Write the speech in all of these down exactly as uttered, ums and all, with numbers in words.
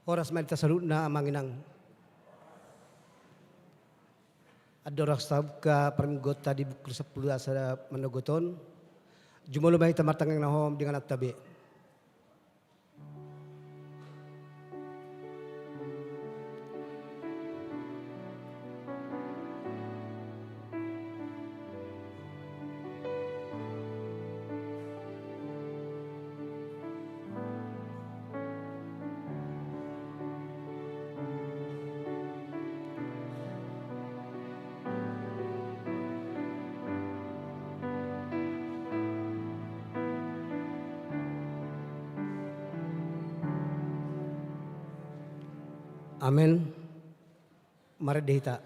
Horas ma di hita saluhutna, amang inang. Andorang so tabuka parmingguonta di buku sampulu asa manogot on, jumolo ma hita martangiang na hom di ingananta be. Amen. Marende hita.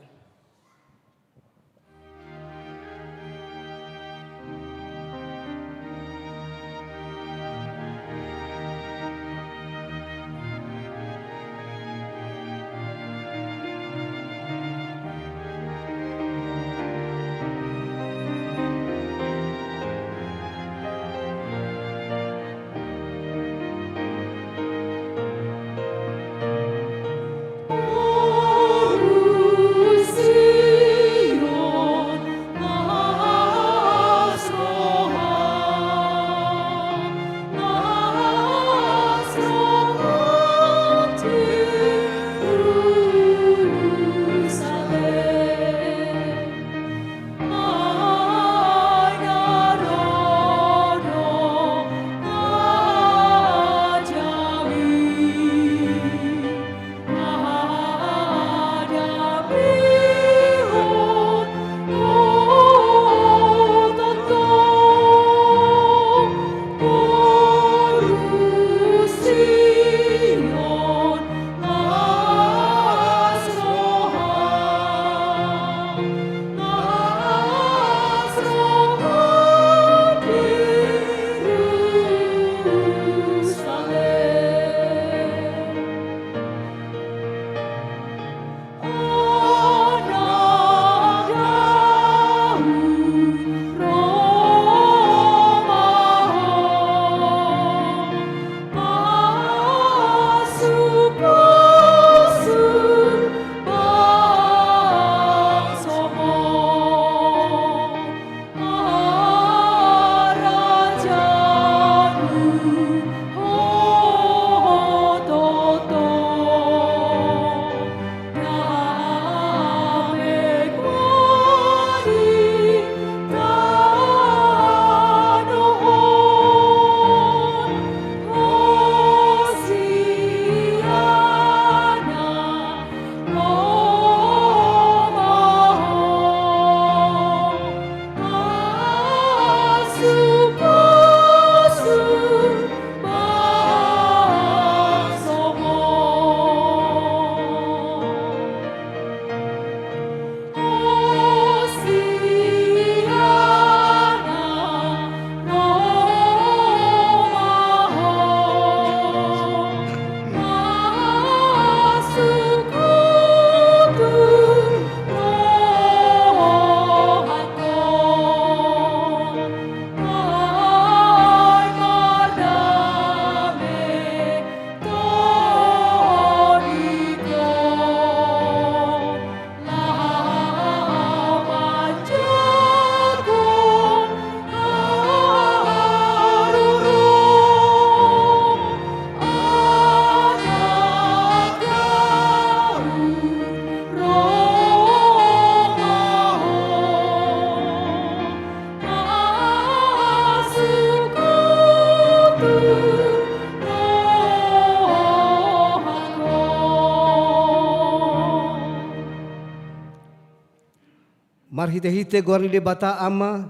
Marhitehite goar ni Debata Ama,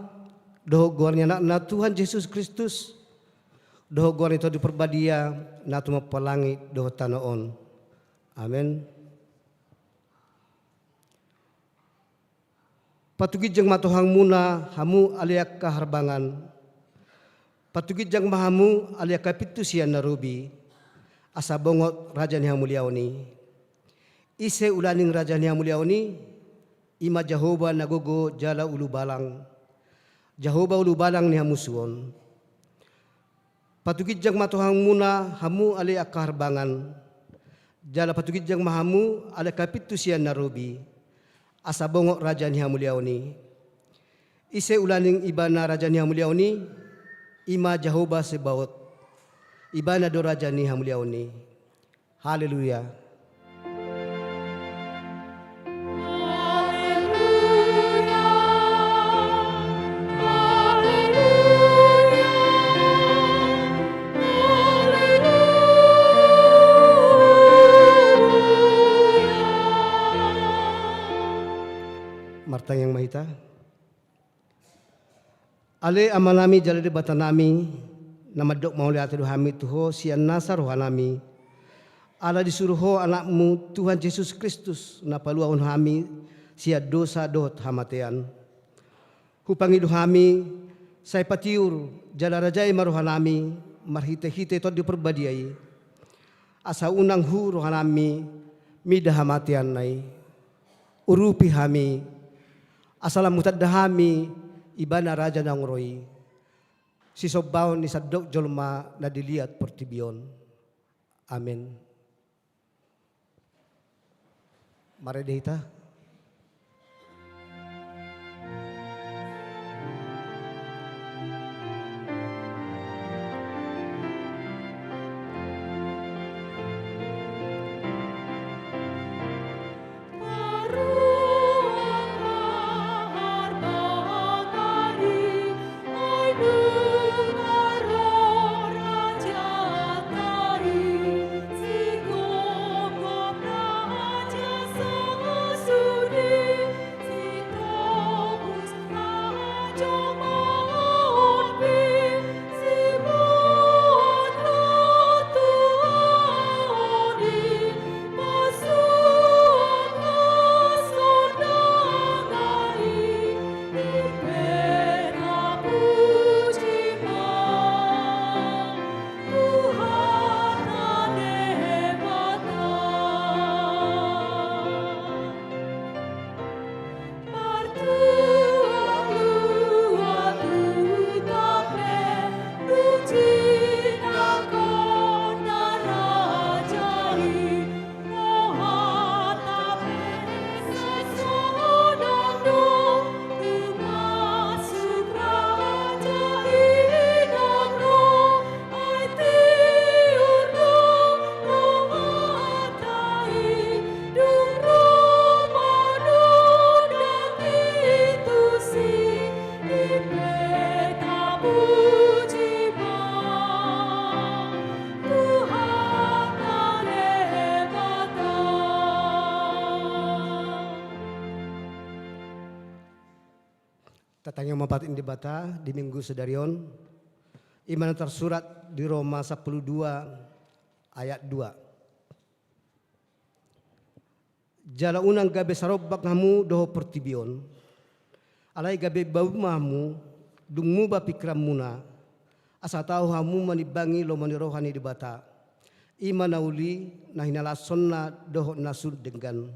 dohot goar ni Anakna Tuhan Jesus Kristus, dohot goar ni Tondi Parbadia, na tumompa langit dohot tano on. Amen. Patuginjang ma tohangmuna hamu ale angka harbangan. Patuginjang ma hamu ale angka pintu sian na robi. Asa bongot raja ni hamuliaon i. Ise ulaning raja ni hamuliaon i? I ma Jahowa na gogo jala ulubalang. Jahowa ulubalang ni hamusuon. Patuginjang ma tohangmuna hamu ale angka harbangan. Jala patuginjang ma hamu ala kapintu sian na robi, asa bongot raja ni hamuliaon i. Ise ulaning ibana raja ni hamuliaon i? I ma Jahowa Sebaot. Ibana do raja ni hamuliaon i. Haleluya. Martangiang ma hita. Ale Amanami jala Debatanami, na mandok mauliate do hami tu Ho sian nasa rohanami, ala disuru Ho Anakmu Tuhan Jesus Kristus na paluahon hami sian dosa dohot hamatean. Hupangido hami, sai patiur jala rajai ma rohanami marhitehite Tondi Parbadia i, asa unang hu rohanami mida hamateanna i. Urupi hami, asa lam hutanda hami ibana raja naung ro i, sisombaon ni sandok jolma na di liat portibi on. Amen. Marende hita. Tatangiang ma patik ni Debata di Minggu sadari on. I ma na tarsurat di Roma sampulu dua ayat dua. Jala unang gabe sarombang hamu dohot portibi on. Alai gabe bamu ma hamu, dung muba pingkiranmuna, asa tau hamu manimbangi lomo ni roha ni Debata. I ma na uli na hinalashonna dohot na sun denggan.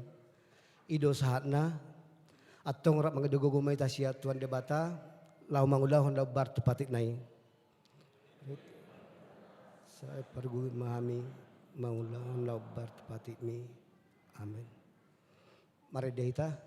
I do sahatna. Antong rap mangido gogo ma hita sian Tuhan Debata, laho mangulahon na hombar tu patikna i. Sai pargogoi ma hami mangulahon na hombar tu patikmi. Amen. Marende hita.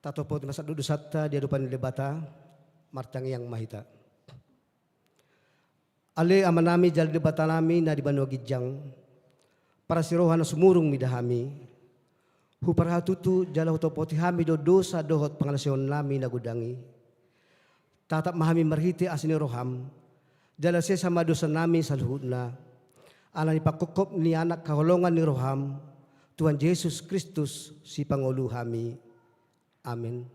Tatopo ma sandok dosanta di adopan ni Debata, martangiang ma hita. Ale Amanami jala Debatanami na di banua ginjang, parasi roha na sumurung mida hami. Huparhatutu jala hutopoti hami do dosa dohot pangalaosion nami na godang i. Tatap ma hami marhite asi ni roham, jala sesa ma dosa nami saluhutna. Ala ni panghophop ni Anak haholongan ni roham, Tuhan Jesus Kristus, Sipangolu hami. Amen.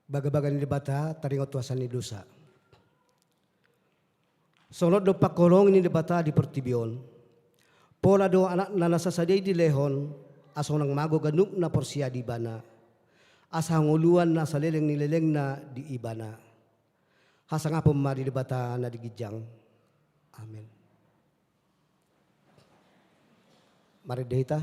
Bagabaga ni Debata taringot tu hasea ni dosa. Songon on do pangkaholongi ni Debata di portibi on. Pola do Anakna na sasadia i dilehon, asa unang mago ganup na porsea di Ibana, asa hangoluan na saleleng ni lelengna di Ibana. Hasangapon ma di Debata na di ginjang. Amen. Marende hita.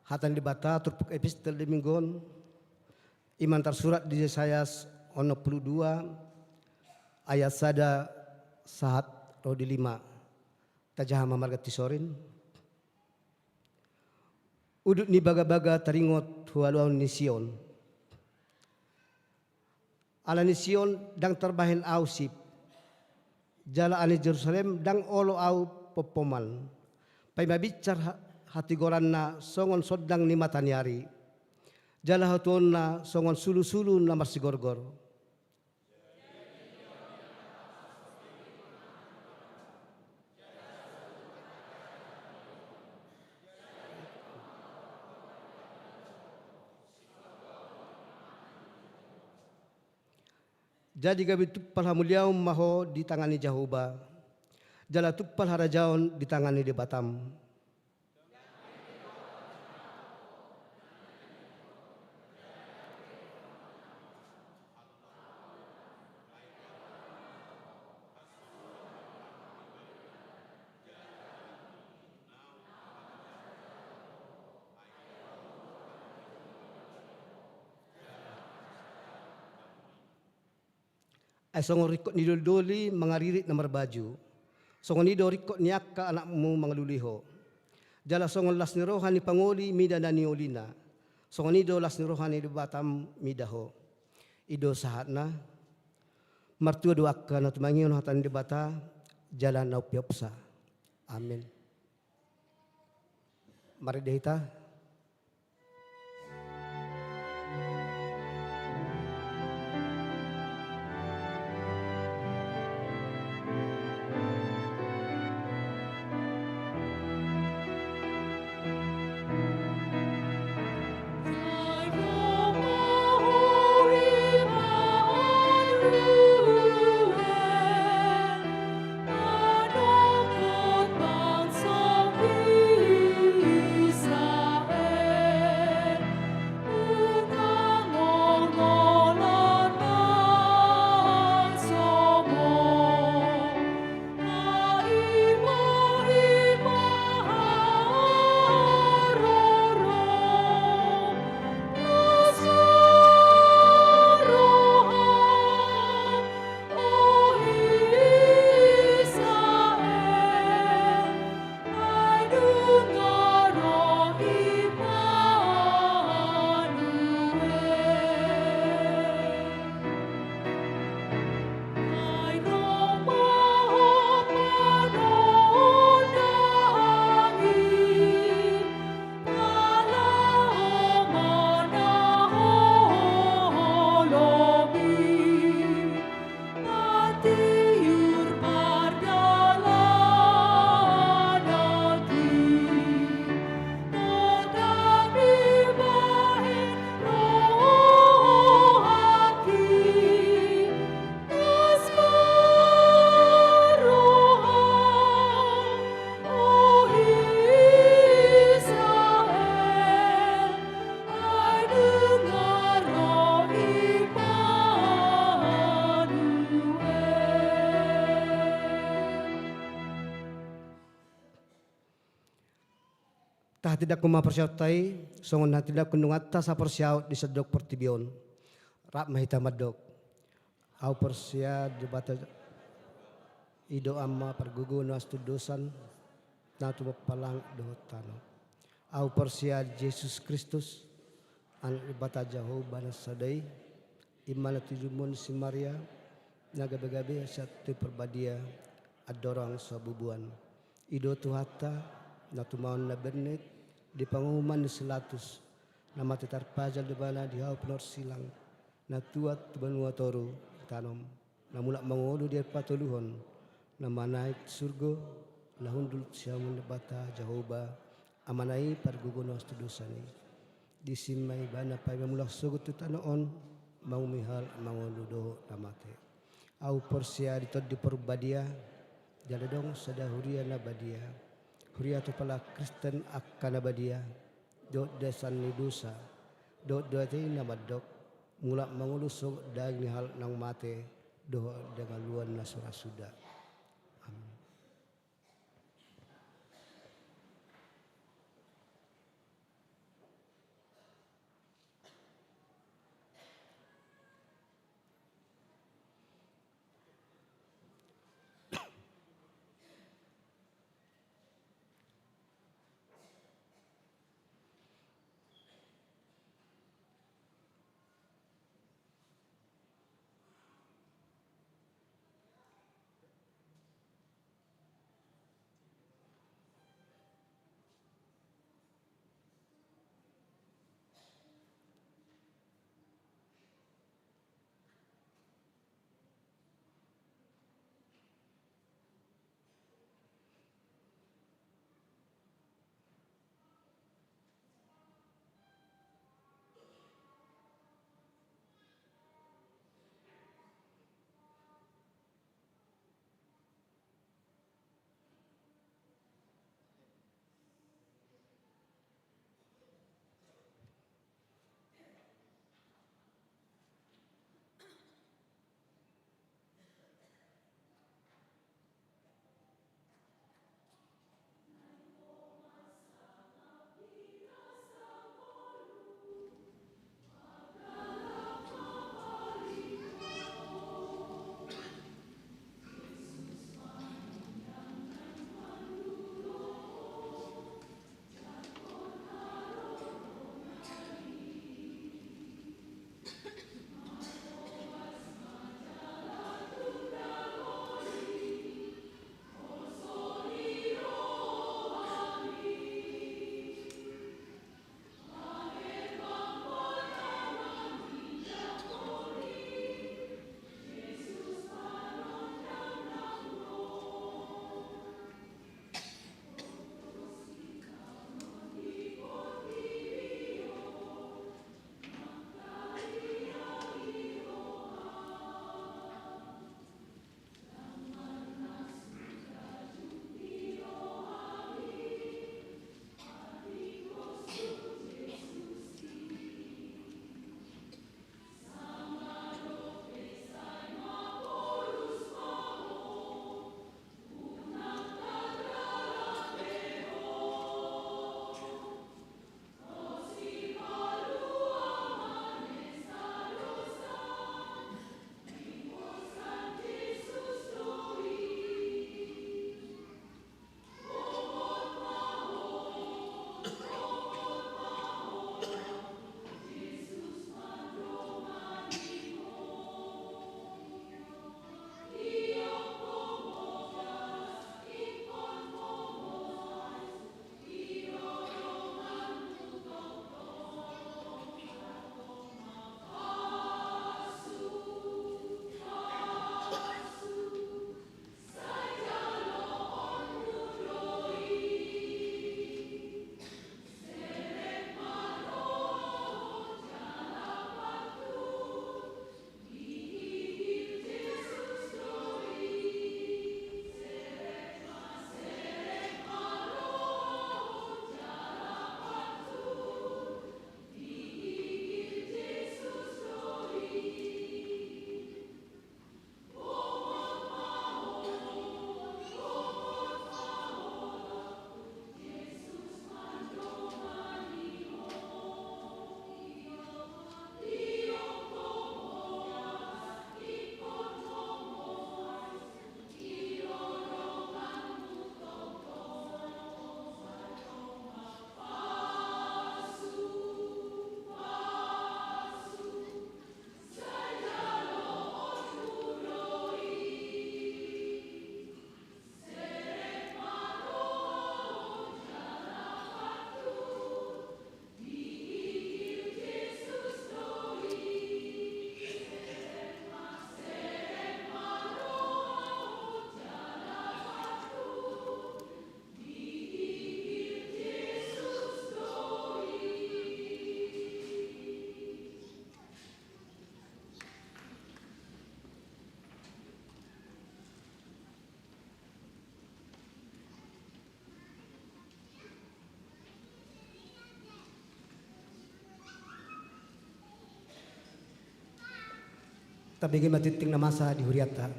Hata ni Debata turpuk epistel di minggu on, i ma na tarsurat di Jesaya onom pulu dua ayat sada sahat ro di lima. Tajaha ma marga tisorin. Udut ni bagabaga taringot hu alualuan ni Sion. Ala ni Sion ndang tarbahen ahu sip, jala ala ni Jerusalem ndang olo ahu pompoman. Paima binsar ha-, hatigoranna songon sondang ni mata ni ari, jala hatuaonna songon sulusulu na marsigorgor. Jadi gabe tumpal hamuliaon ma ho di tangan ni Jahowa, jala tumpal harajaon di tangan ni Debatam. Ai songon ringkot ni dolidoli mangaririt na marbaju, songon i do ringkot ni angka anakmu mangalului ho. Jala songon las ni roha ni pangoli mida na niolina, songon i do las ni roha ni Debatam mida ho. I do sahatna. Martua do angka na tumangihon hata ni Debata jala na umpeopsa. Amin. Marende hita. Tahatindangkon ma parsiaonta i, songon na hatindangkon nunganta saporseaon di sandok portibi on. Rap ma hita mandok. Ahu porsea di Debata, i do Ama pargogo na so tundosan, na tumompa langit dohot tano. Ahu porsea di Jesus Kristus, Anak ni Debata Jahowa na sada i, i ma na tinadinghon si Maria, na gabe-gabe sian Tondi Parbadia, andorang so habubuan. I do Tuhanta, na tumaon na bennet, di panguhuman ni si Pilatus, na mate tarpajal do ibana di hau pinorsilang, na tuat tu banua toru, ditanom, na mulak mangolu di ari patoluhon, na manaek tu surgo, laho hundul tu siamun ni Debata Jahowa, Amana i pargogo na so tundosan i. Disi ma ibana paima mulak sogot tu tano on, manguhumi halak na mangolu dohot na mate. Ahu porsea di Tondi Parbadia, jala adong sada huria na badia, huria tu halak Kristen angka na badia, dohot dasan ni dosa, dohot dohot i na mandok, mulak mangolu sogot daging ni halak naung mate, dohot di hangoluan na so ra suda. Amin. Tabege ma tingting na masa di hurianta.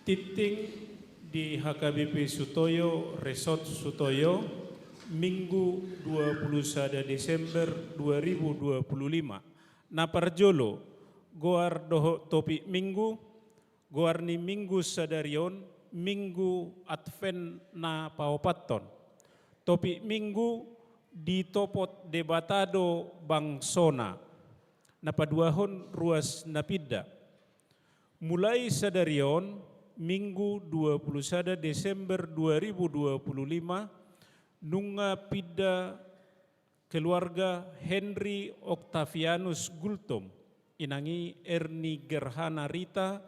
Tingting di H K B P Sutoyo, Resort Sutoyo, Minggu dua puluh sada Desember dua ribu dua puluh lima. Na parjolo, goar dohot topik Minggu. Goar ni Minggu sadari on, Minggu Advent na paopathon. Topik Minggu, ditopot Debata do bangsona. Na paduahon, ruas na pinda. Mulai sadari on, Minggu dua puluh sada Desember dua ribu dua puluh lima, nunga pinda keluarga Henry Octavianus Gultom, inang i Erni Gerhana Rita,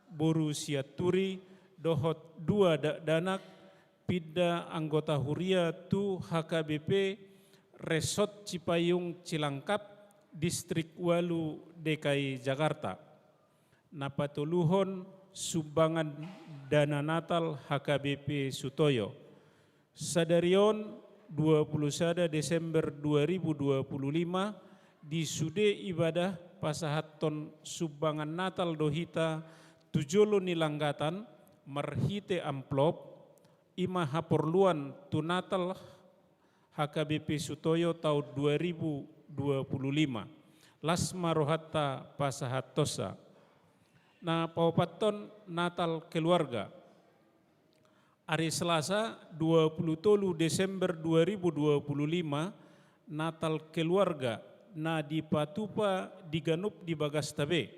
boru Sianturi, dohot dua dakdanak, pinda anggota huria tu H K B P Resort Cipayung Cilangkap, Distrik ualu D K I Jakarta. Na patoluhon, sumbangan dana Natal H K B P Sutoyo. Sadari on, dua puluh sada Desember dua ribu dua puluh lima, di sude ibadah pasahathon sumbangan Natal do hita tu jolo ni langgatan marhite amplop, i ma haporluan tu Natal H K B P Sutoyo taon dua ribu dua puluh lima. Las ma rohanta pasahathonsa. Na paopathon, Natal keluarga. Ari Selasa, dua puluh tolu Desember dua ribu dua puluh lima, Natal keluarga na dipatupa di ganup di bagasta be.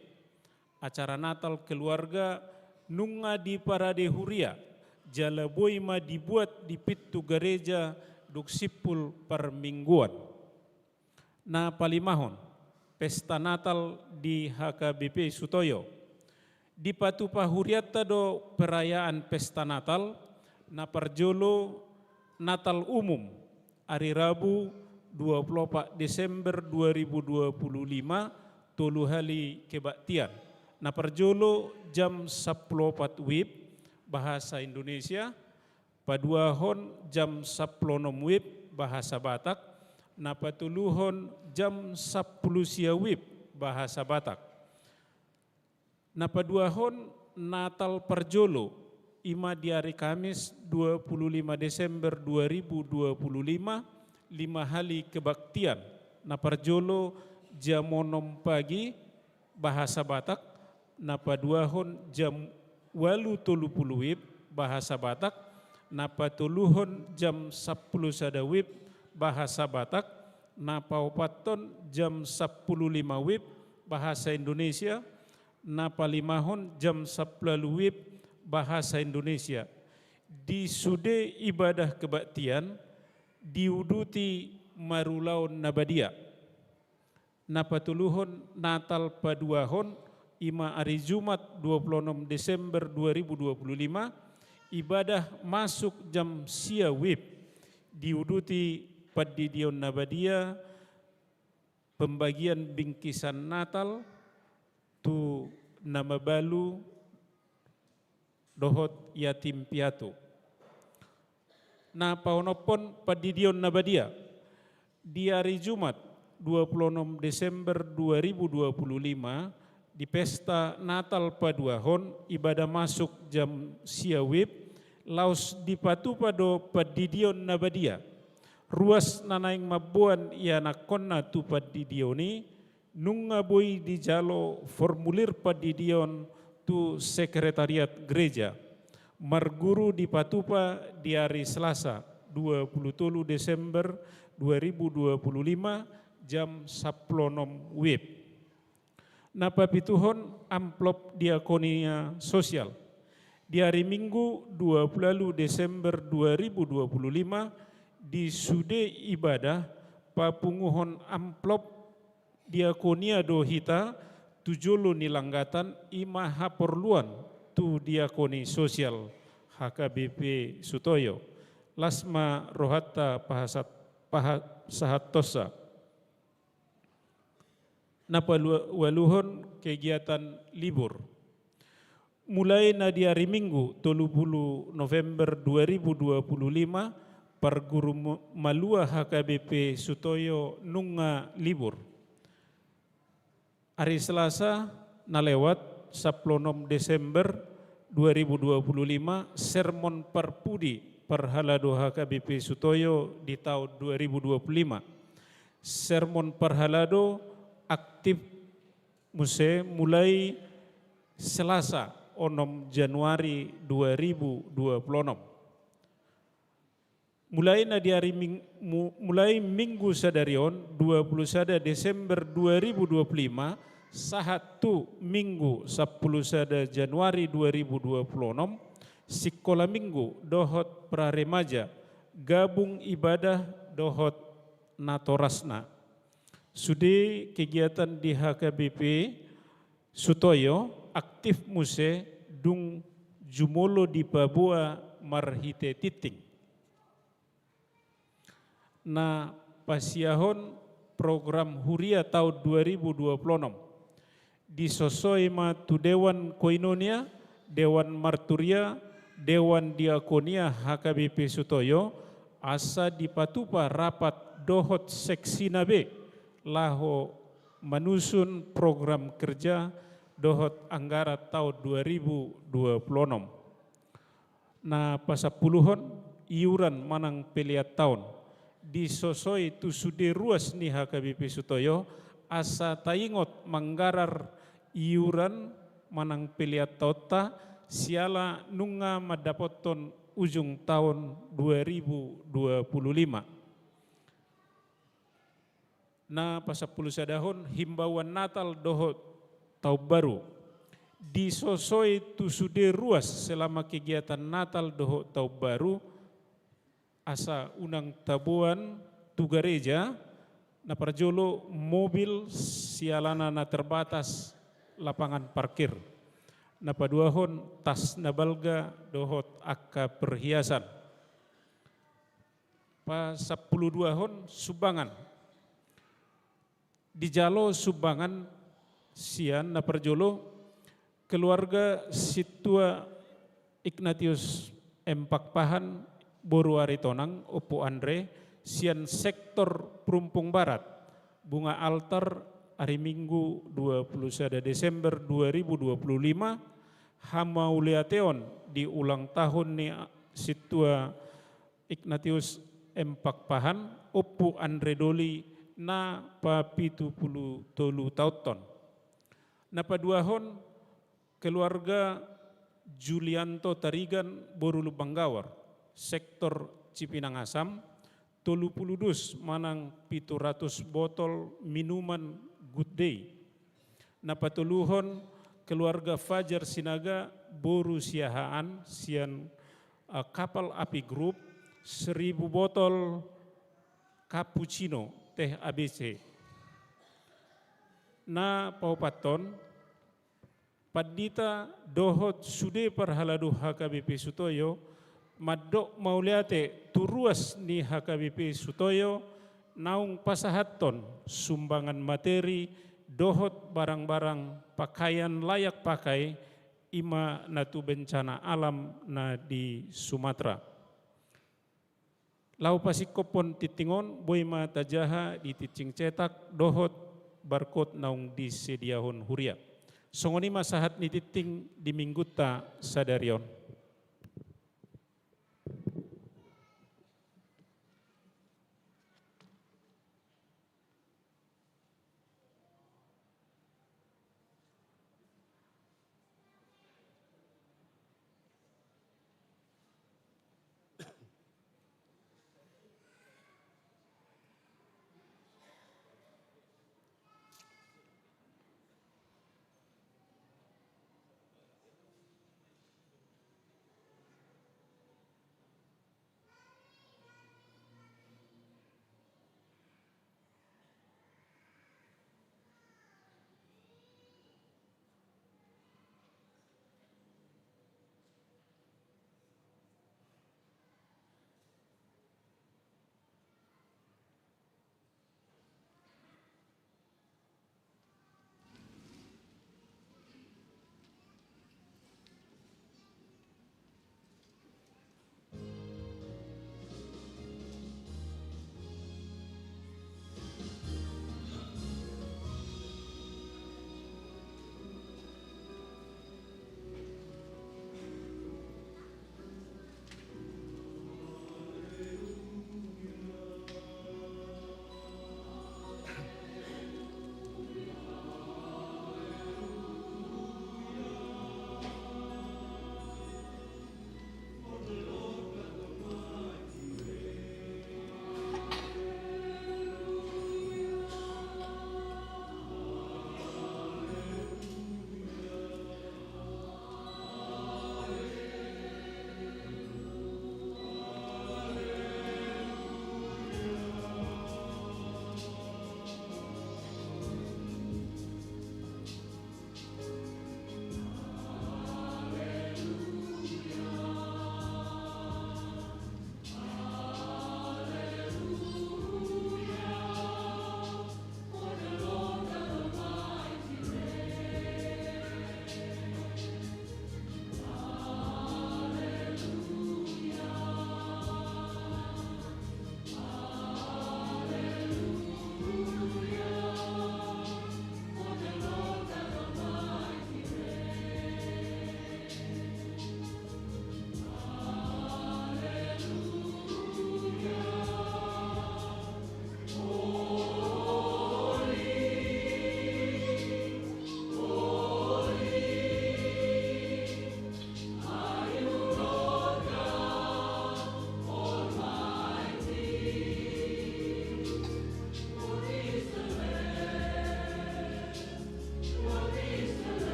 Acara Natal keluarga nunga diparade huria, jala boi ma dibuat di pintu gareja dohot simpul parmingguan. Na palimahon, pesta Natal di H K B P Sutoyo. Dipatupa hurianta do perayaan pesta Natal, na parjolo Natal umum, ari Rabu dua puluh opat Desember dua ribu dua puluh lima, tolu hali kebaktian. Na parjolo jam sampulu opat wib, bahasa Indonesia, paduahon jam sampulu onom wib, bahasa Batak, na patoluhon jam sampulu sia wib, bahasa Batak. Na paduahon Natal parjolo, i ma di ari Kamis dua puluh lima Desember dua ribu dua puluh lima, lima hali kebaktian. Na parjolo jam onom pagi, bahasa Batak, na paduahon jam ualu tolu pulu wib, bahasa Batak, na patoluhon jam sampulu sada wib, bahasa Batak, na paopathon jam sampulu lima wib, bahasa Indonesia, na palimahon jam sampulu ualu wib, bahasa Indonesia. Di sude ibadah kebaktian, diuduti marulaon na badia. Na patoluhon Natal paduahon, i ma ari Jumat dua puluh onom Desember dua ribu dua puluh lima, ibadah masuk jam sia wib, diuduti pandidion na badia, pembagian bingkisan Natal tu na mabalu dohot yatim piatu. Na paonomhon, pandidion na badia. Di ari Jumat dua puluh onom Desember dua ribu dua puluh lima, di pesta Natal paduahon, ibadah masuk jam sia wib, laos dipatupa do pandidion na badia. Ruas na naeng mamboan ianakhonna tu pandidion i, nunga boi dijalo formulir pandidion tu sekretariat gereja. Marguru dipatupa di ari Selasa dua puluh tolu Desember dua ribu dua puluh lima, jam sampulu onom wib. Na papituhon, amplop diakonia sosial. Di ari Minggu dua puluh ualu Desember dua ribu dua puluh lima, di sude ibadah papunguhon amplop diakonia do hita tu jolo ni langgatan, i ma haporluan tu diakoni sosial H K B P Sutoyo. Las ma rohanta pahasat-, pasahathonsa. Na palu-, ualuhon, kegiatan libur. Mulai na di ari Minggu, tolu pulu November dua ribu dua pulu lima, parguru mo-, malua H K B P Sutoyo nunga libur. Ari Selasa na lewat, sampulu onom Desember dua ribu dua pulu lima, sermon parpudi parhalado H K B P Sutoyo di taon dua ribu dua pulu lima. Sermon parhalado aktif muse mulai Selasa onom Januari dua ribu dua pulu onom. Mulai na di ari Ming-, mu-, mulai Minggu sadari on, dua pulu sada Desember dua ribu dua pulu lima, sahat tu Minggu sampulu sada Januari dua ribu dua pulu onom, Sikola Minggu dohot Praremaja gabung ibadah dohot natorasna. Sude kegiatan di H K B P Sutoyo aktif muse dung jumolo dipaboa marhite tingting. Na pasiahon program huria taon dua ribu dua pulu onom. Disosoi ma tu Dewan Koinonia, Dewan Marturia, Dewan Diakonia H K B P Sutoyo, asa dipatupa rapat dohot seksina be, laho manusun program kerja dohot anggaran taon dua ribu dua pulu onom. Na pasampuluhon, iuran manang pelean taon. Disosoi tu sude ruas ni H K B P Sutoyo, asa taingot manggarar iuran manang pelean taonta, siala nunga mandapothon ujung taon dua ribu dua pulu lima. Na pasampulu sadahon, himbauan Natal dohot Taon Baru. Disosoi tu sude ruas selama kegiatan Natal dohot Taon Baru, asa unang taboan tu gareja, na parjolo mobil sialana na terbatas lapangan parkir. Na paduahon tas na balga dohot angka perhiasan. Pasampulu duahon sumbangan. Dijalo sumbangan sian na parjolo keluarga Sintua Ignatius M Pakpahan boru Aritonang, Ompu Andre, sian sektor Perumpung Barat, bunga altar, ari Minggu dua pulu sada Desember dua ribu dua pulu lima, hamauliateon di ulang tahun ni Sintua Ignatius M Pakpahan, Ompu Andre Doli na papitu pulu tolu taonhon. Na paduahon keluarga Julianto Tarigan boru Lumbanggawar, sektor Cipinang Asam, tolu pulu dus manang pitu ratus botol minuman Good Day. Na patoluhon keluarga Fajar Sinaga boru Siahaan sian, eh, Kapal Api Group, seribu botol cappuccino teh A B C. Na paopathon, pandita dohot sude parhalado H K B P Sutoyo mandok mauliate tu ruas ni H K B P Sutoyo naung pasahathon sumbangan materi dohot barang-barang pakaian layak pakai, i ma na tu bencana alam na di Sumatera. Laho pasingkophon tingting on, boi ma tajaha di tingting cetak dohot barcode naung disediahon huria. Songon i ma sahat ni tingting di Minggunta sadari on.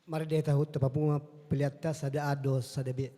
Marende hita, huta papungu ma peleanta, sada A do sada B.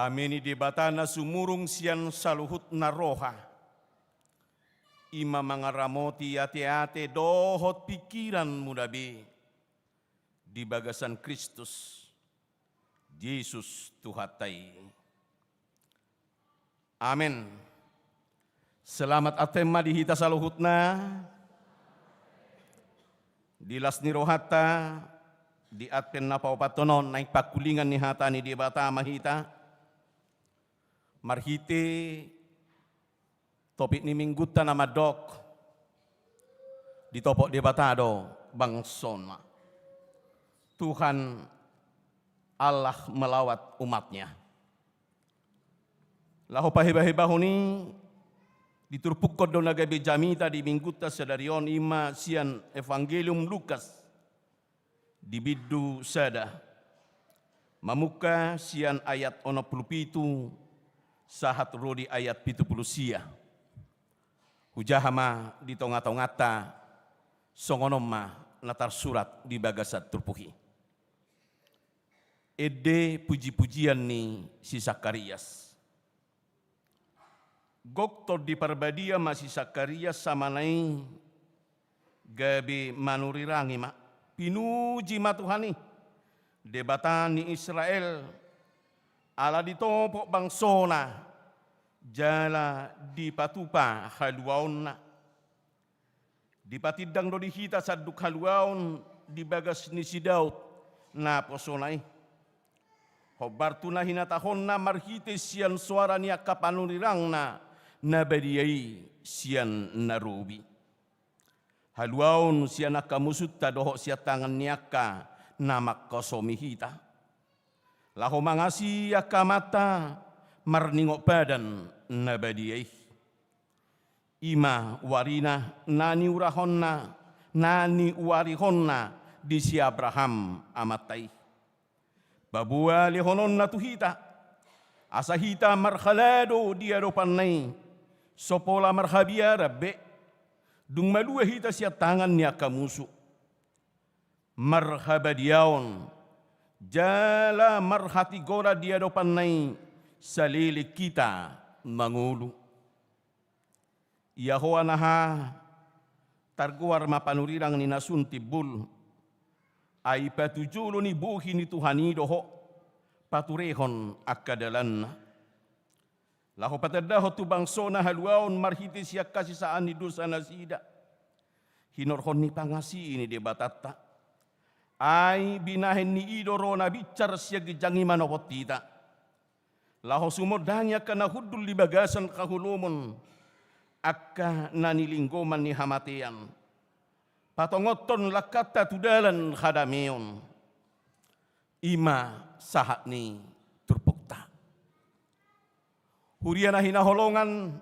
Dame ni Debata na sumurung sian saluhutna roha, i ma mangaramoti ateate dohot pingkiranmuna be di bagasan Kristus Jesus Tuhanta i. Amen. Selamat Advent ma di hita saluhutna. Di las ni rohanta, di Advent na paopathon on, naeng pangkulingan ni hata ni Debata ma hita. Marhite topik ni Minggunta na mandok, ditopot Debata do bangsona. Tuhan Allah melawat umat-Nya. Laho pahebahebahon i, diturpukkon do na gabe jamita di Minggunta sadari on, i ma sian Evangelium Lukas di bindu sada, mamungka sian ayat onom pulu pitu sahat ro di ayat pitu pulu sia. Hujaha ma di tongatonganta, songon on ma na tarsurat di bagasan turpuk i. Ende pujipujian ni si Sakarias. Gok Tondi Parbadia ma si Sakarias amana i gabe manurirangi ma, pinuji ma Tuhan i, Debata ni Israel, ala ditopot bangsona jala dipatupa haluaonna. Dipatindang do di hita sanduk haluaon di bagas ni si Daud naposona i, hombar tu na hinatahonna marhite sian soara ni angka panurirangna na badia i sian na robi. Haluaon sian angka musunta dohot sian tangan ni angka na mangkasomi hita, laho mangasii angka amanta marningot padan na badia i. I ma warina na niurahonna, na niuarihonna di si Abraham amanta i. Paboa lehononna tu hita, asa hita marhalado di adopanna i, so pola marhabiaran be, dung malua hita sian tangan ni angka musu. Marhabadiaon jala marhatigoran di adopanna i saleleng hita mangolu. Ia ho anaha, targoar ma panurirang ni na sun timbul, ai patujolo ni bohi ni Tuhan i do ho, paturehon angka dalanna. Laho patandahon tu bangsona haluaon marhite sian hasesaan ni dosa nasida. Hinorhon ni pangasii ni Debatanta. Ai binahen ni i do ro na binsar sian ginjang i manopot hita. Laho sumondangi angka na hundul di bagasan haholomon, angka na nilinggoman ni hamatean. Patongothon langkanta tu dalan hadameon. I ma sahat ni turpukta. Huria na hinaholongan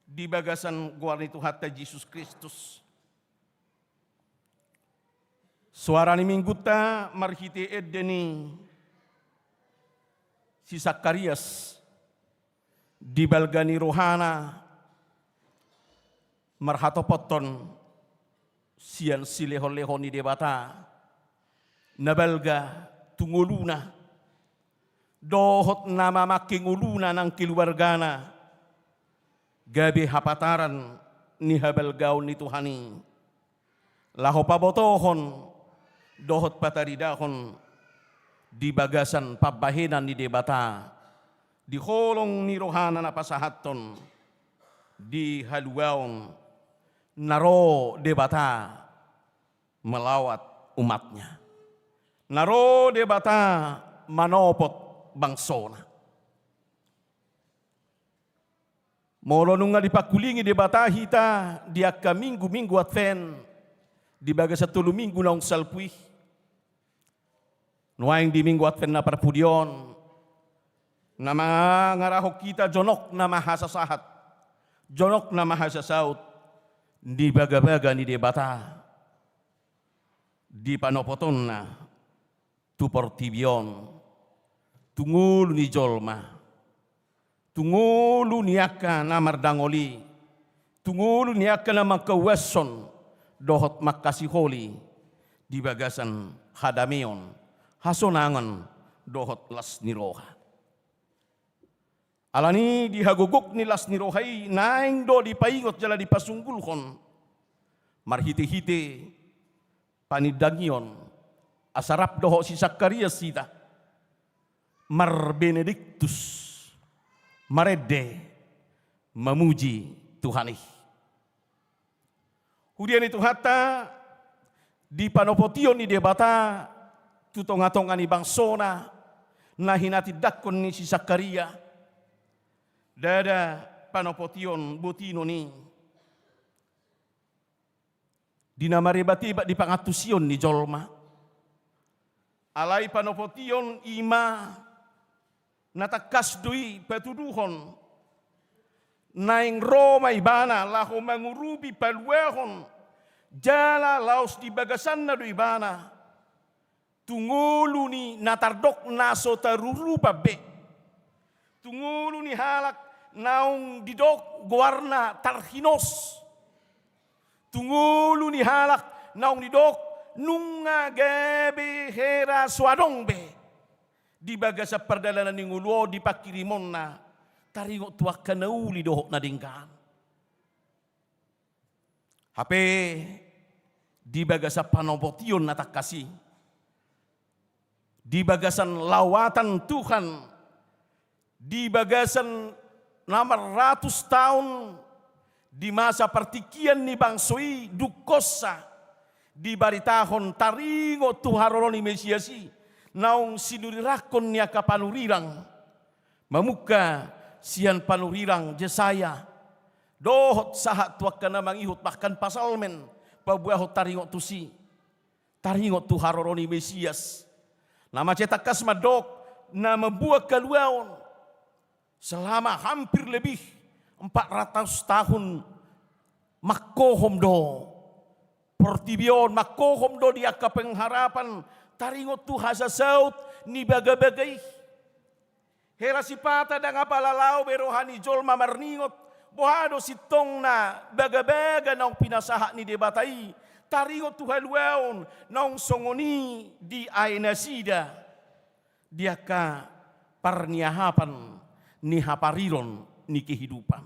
di bagasan goar ni Tuhanta Jesus Kristus. Soara ni Minggunta marhite ende ni si Sakarias, di balga ni rohana marhatopothon sian silehonlehon ni Debata, na balga tu ngoluna, dohot na mamangke ngoluna nang keluargana, gabe hapataran ni habalgaon ni Tuhan i. Laho pabotohon dohot pataridahon di bagasan pambahenan ni Debata, di holong ni rohana na pasahathon di haluaon na ro Debata melawat umat-Nya. Na ro Debata manopot bangsona. Molo nunga dipangkulingi Debata hita di angka minggu-minggu Advent, di bagasan tolu minggu naung salpu i, nuaeng di minggu Advent na parpudi on, na mangarahon hita jonok na mahasasahat, jonok na mahasasaut di bagabaga ni Debata, di panopotonna tu portibi on, tu ngolu ni jolma, tu ngolu ni angka na mardangol i, tu ngolu ni angka na mangkauashon dohot mangkasiholi di bagasan hadameon, hasonangan dohot las ni roha. Alani i di hagogok ni las ni roha i naeng do dipaingot jala dipasunggulhon marhitehite panindangion, asa rap dohot si Sakarias hita marbenediktus, marende, mamuji Tuhan i. Huria ni Tuhanta, di panopotion ni Debata tu tongatonga ni bangsona na hinatindangkon ni si Sakaria, ndada panopotion botinon i di na marebatebat di pangantusion ni jolma. Alai panopotion i ma na tangkas do i patuduhon naeng ro ma ibana laho mangurupi, paluahon jala laos di bagasanna do ibana. Tu ngolu ni na tardok na so tarurupan be. Tu ngolu ni halak naung didok goarna tarhinos. Tu ngolu ni halak naung didok nunga gabe hera so adong be. Di bagasan pardalanan ni ngolu on, di pangkirimonna, taringot tu angka na uli dohot na denggan. Hape di bagasan panopotion na tangkas i, di bagasan lawatan Tuhan, di bagasan na marratus taon di masa partingkian ni bangso i dungkonsa, dibaritahon taringot tu haroro ni Mesias i naung sinurirangkon ni angka panurirang. Mamungka sian panurirang Jesaya dohot sahat tu angka na mangihut, bahkan Psalmen paboahon taringot tusi, taringot tu haroro ni Mesias. Na mansai tangkas mandok na mamboan haluaon selama hampir lebih empat ratus tahun, mangkohom do portibi on, mangkohom do di angka pengharapan taringot tu hasasaut ni bagabaga i. Hera sipata ndang apala laho be roha ni jolma marningot, boha do sintongna bagabaga naung pinasahat ni Debata i, taringot tu haluaon naung songon i diae nasida di angka parniahapan ni hapariron ni kehidupan.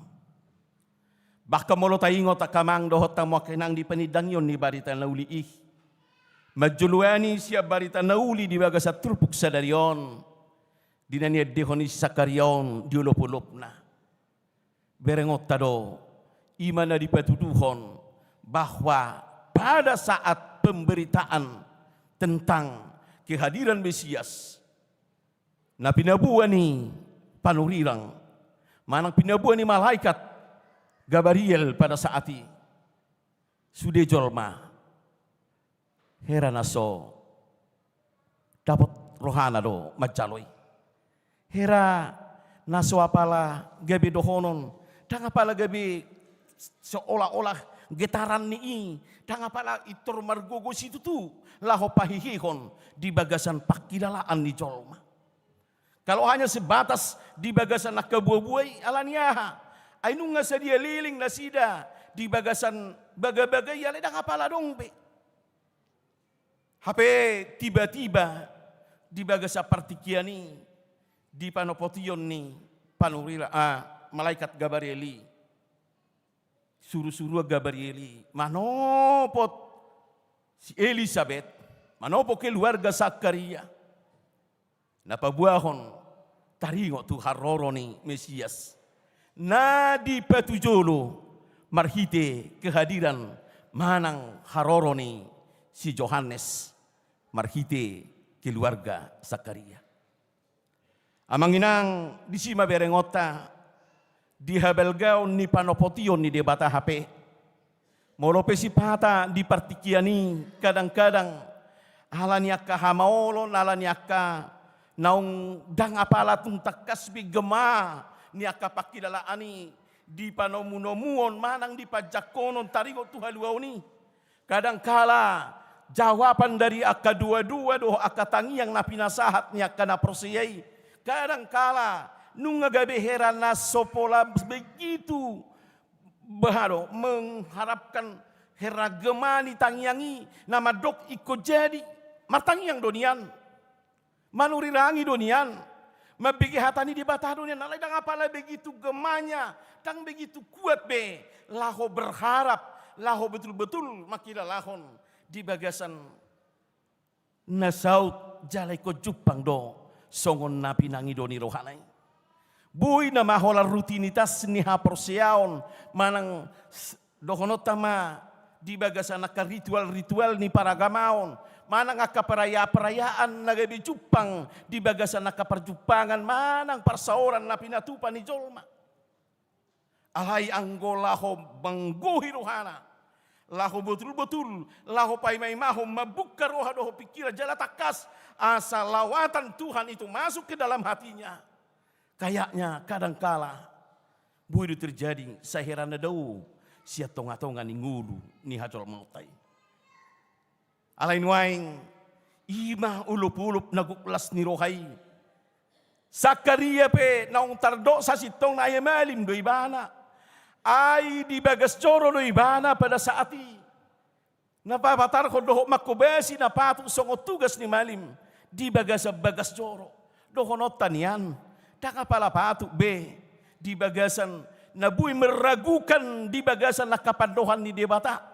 Bahkan molo taingot angka amang dohot hamu angka inang di panindangion ni barita na uli i, manjoloani sian barita na uli di bagasan turpuk sadari on, di na niendehon ni si Sakaria on di olopolopna. Berengonta do, i ma na dipatuduhon bahwa pada saat pemberitaan tentang kehadiran Mesias, na pinaboa ni panurirang manang pinaboa ni malaikat Gabriel pada saat i, sude jolma hera na so dapot rohana do manjalo i. Hera na so apala gabe dohonon, ndang apala gabe seolah-olah getaran ni i, ndang apala pintor margogo situtu laho pahehehon di bagasan pangkilalaan ni jolma. Kalau hanya sebatas di bagasan angka buabua i, alani aha? Ai nunga sadia leleng nasida di bagasan bagabaga i, alai ndang apala adong be. Hape tiba-tiba di bagasan partingkian i, di panopotion ni panurira, ah, malaikat Gabriel i, surusuruan Gabriel i manopot si Elisabet, manopot keluarga Sakaria, na paboahon taringot tu haroro ni Mesias na dipatujolo marhite kehadiran manang haroro ni si Johannes marhite keluarga Sakaria. Amang inang, disi ma berengonta di habalgaon ni panopotion ni Debata hape. Molo pe sipata di partingkian i kadang-kadang ala ni angka hamaolon, ala ni angka naung ndang apala tung tangkas be gema ni angka pangkilalaan i dipanomunomuhon manang dipanjangkonon taringot tu haluaon i. Kadangkala jawaban dari angka doadoa dohot angka tangiang na pinasahat ni angka na porsea i, kadangkala nunga gabe hera na so pola begitu, boha do, mengharapkan hera gema ni tangiang i na mandok ingkon jadi. Martangiang do nian, manurirangi do nian, Mambege hata ni Debata do nian, alai ndang apala begitu gemanya, ndang begitu kuat be laho berharap, laho betul-betul mangkilalahon di bagasan na saut jala ingkon jumpang do songon na pinangido ni rohana i. Boi nama holan rutinitas ni haporseaon manang s-, dohononta ma di bagasan angka ritual-ritual ni paragamaon, manang angka perayaan-perayaan na gabe jumpang di bagasan angka parjumpangan manang parsaoran na pinatupa ni jolma. Alai anggo laho manggohi rohana, laho botul-botul, laho paima-imahon, mambuka roha dohot pingkiran jala tangkas asa lawatan Tuhan itu masuk ke dalam hatinya. Kayaknya kadangkala boi do terjadi sai hera na dao sian tonga-tonga ni ngolu ni hajolmaonta i. Alai nuaeng, i ma olop-olop na gok las ni roha i. Sakaria pe naung tardok sasintongna, ai malim do ibana. Ai di bagas joro do ibana pada saat i. Na papatarhon dohot mangkobasi na patut songon tugas ni malim di bagasan bagas joro. Dohononta nian, ndang apala patut be di bagasan na boi meragukan di bagasan angka pandohan ni Debata.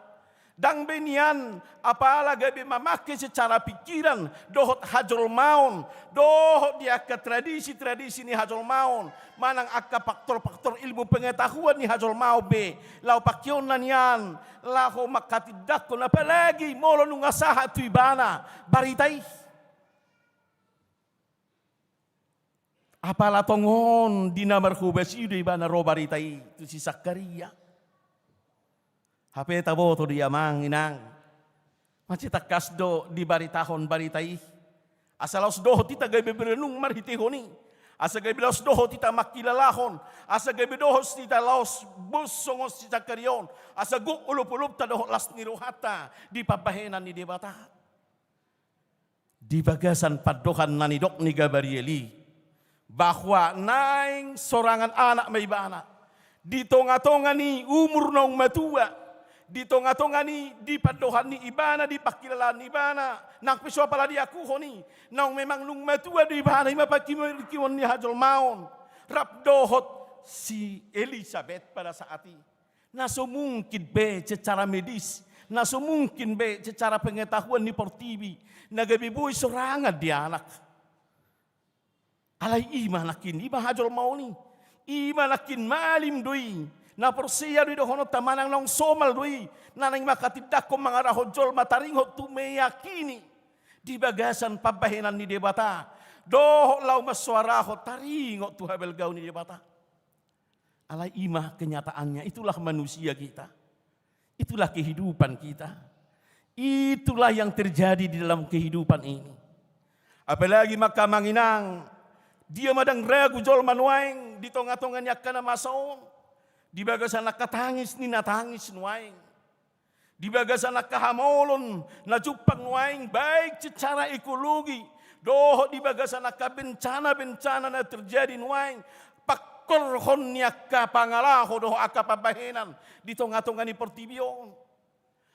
Ndang be nian apala gabe mamangke secara pikiran dohot hajolmaon, dohot di angka tradisi-tradisi ni hajolmaon, manang angka faktor-faktor ilmu pengetahuan ni hajolmaon be, laho pangkeonna nian, laho mangkatindangkon, apalagi molo nunga sahat tu ibana barita i. Apala tongon di na marhobas i do ibana ro barita i tu si Sakaria. Hape taboto do i amang inang. Mansai tangkas do dibaritahon barita i. Asa laos dohot hita gabe berenung marhitehon i. Asa gabe laos dohot hita mangkilalahon. Asa gabe dohot hita laos bos songon si Sakaria on. Asa gok olop-olopta dohot las ni rohanta di pambahenan ni Debata. Di bagasan pandohan na nidok ni Gabariel i, bahwa naeng sorangan anak ma ibana, di tonga-tonga ni umur naung matua, di tonga-tonga ni, di pandohan ni ibana, di pangkilalaan ni ibana, nang pe so apala diakuhon i, naung memang nunga matua do ibana, i ma pangkirimon ni hajolmaon, rap dohot si Elisabet pada saat i. Na so mungkin be secara medis, na so mungkin be secara pengetahuan ni portibi, na gabe boi sorangan di anak. Alai i ma nangkin, i ma hajolmaon i, i ma nangkin malim do i, na porsea do i dohononta manang naung somal do i, na naeng mangkatindangkon mangarahon jolma taringot tu meyakini di bagasan pambahenan ni Debata, dohot laho mansoarahon taringot tu habalgaon ni Debata. Alai i ma kenyataannya, itulah manusia kita. Itulah kehidupan kita. Itulah yang terjadi di dalam kehidupan ini. Apalagi ma angka amang inang, dia ma ndang ragu jolma nuaeng di tonga-tonga ni angka na masa on, di bagasan angka tangis ni na tangis nuaeng. Di bagasan angka hamaolon na jumpang nuaeng, baik secara ekologi, dohot di bagasan angka bencana-bencana na terjadi nuaeng, pangkorhon ni angka pangalaho dohot angka pambahenan di tonga-tonga ni portibi on.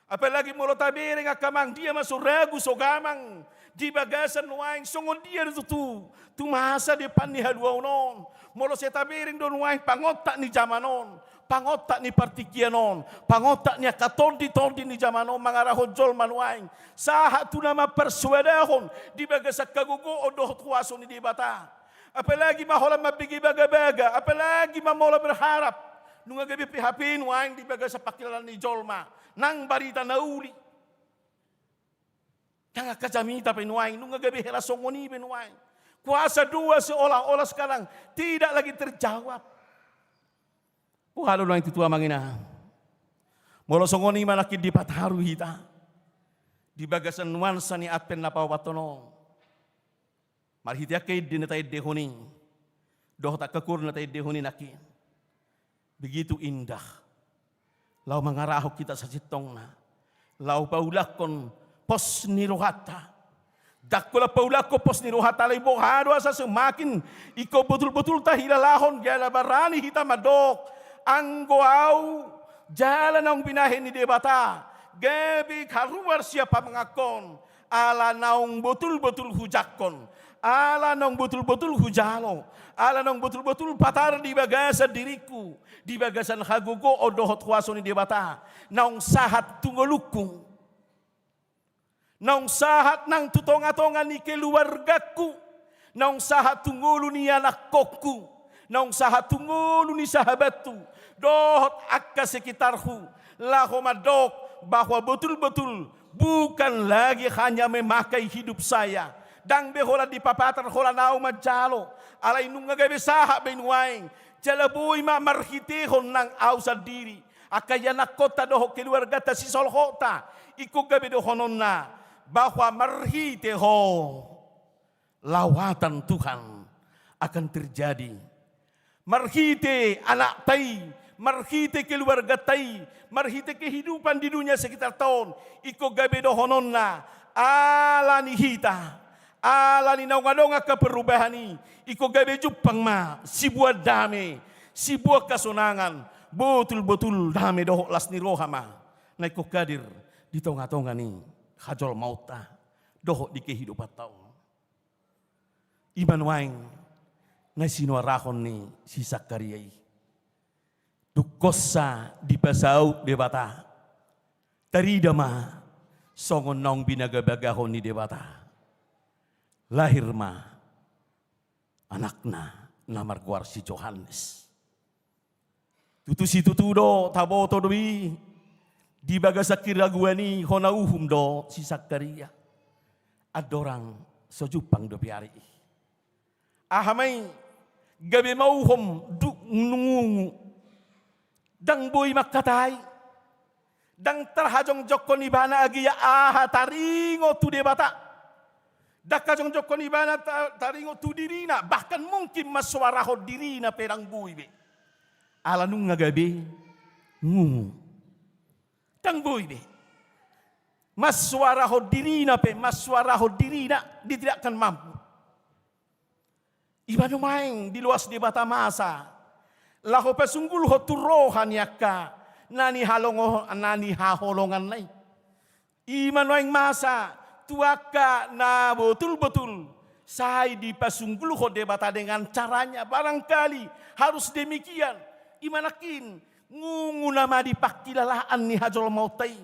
Apalagi molo tabereng angka amang, dia ma so ragu so gamang di bagasan nuaeng, songon dia do tutu tu masa depan ni haluaon on. Molo sai tabereng do nuaeng pangontak ni jaman on, pangontak ni partingkian on, pangontak ni angka tondi-tondi ni jaman on mangarahon jolma nuaeng sahat tu na mamparsoadahon di bagasan hagogoon dohot huaso ni Debata. Apalagi ma holan mambege bagabaga, apalagi ma molo berharap, nunga gabe P H P nuaeng di bagasan pangkilalaan ni jolma nang barita na uli. Nang angka jamita pe nuaeng, nunga gabe hera songon i be nuaeng. Kuasa doa seolah-olah sekarang tidak lagi terjawab. Puhalo nuaeng tutu amang inang. Molo songon i ma nangkin dipataru hita di bagasan nuansa ni Advent na paopathon on. Marhite angka ende na taendehon i, dohot angka koor na taendehon i nangkin. Begitu indah. Laho mangarahon hita sasintongna. Laho paulakkon pos ni rohanta. Ndang holan paulakkon pos ni rohanta, alai boha do asa semakin ingkon botul-botul tahilalahon, jala barani hita mandok, anggo au jala naung binahen ni Debata, gabe haruar sian pamanganhon, ala naung botul-botul hujangkon, Ala naung botul-botul hujalo, ala naung botul-botul patar di bagasan diringku, di bagasan hagogoon dohot huaso ni Debata, naung sahat tu ngolungku, naung sahat nang tu tonga-tonga ni keluargangku, naung sahat tu ngolu ni anakkonku, naung sahat tu ngolu ni sahabathu, dohot angka sekitarhu, laho mandok bahwa betul-betul bukan lagi hanya memakai hidup saya. Ndang be holan dipapatar holan ahu manjalo, alai nunga gabe sahat be nuaeng, jala boi ma marhitehon nang ahu sandiri, angka ianakkonta dohot keluarganta sisolhotta, ingkon gabe dohononna bahwa marhite ho lawatan Tuhan akan terjadi. Marhite anakta i, marhite keluargata i, marhite kehidupan di dunia sekitarta on, ingkon gabe dohononna, ala ni hita, ala ni naung adong angka perubahan i, ingkon gabe jumpang ma siboan dame, siboan hasonangan, botul-botul dame dohot las ni roha ma na ingkon hadir di tonga-tonga ni hajolmaonta dohot di kehidupanta on. I ma nuaeng na sinuarahon ni si Sakaria i. Dung hosa dipasaut Debata, tarida ma songon naung binagabagahon ni Debata. Lahir ma anakna na margoar si Johannes. Tutu situtu do, taboto do i, di bagasan keraguan i hona uhum do si Sakaria. Andorang so jumpang dope ari i. Aha ma i, gabe ma uhum dung nunga ngungu. Ndang boi mangkatai. Ndang tarhajongjongkon ibana agia aha taringot tu Debata. Ndang hajongjongkon ibana ta-, taringot tu dirina, bahkan mungkin mansoarahon dirina pe ndang boi be. Ala nunga gabe ngungu. Ndang boi be. Mansoarahon dirina pe, mansoarahon dirina, dia tidak akan mampu. I ma nuaeng diloas Debata masa laho pasunggulhon tu roha ni angka na nihalongo-, na nihaholonganna i. I ma nuaeng masa tu angka na botul-botul sai dipasunggulhon Debata dengan caranya, barangkali harus demikian. I ma nangkin, ngungu nama di pangkilalaan ni hajolmaonta i.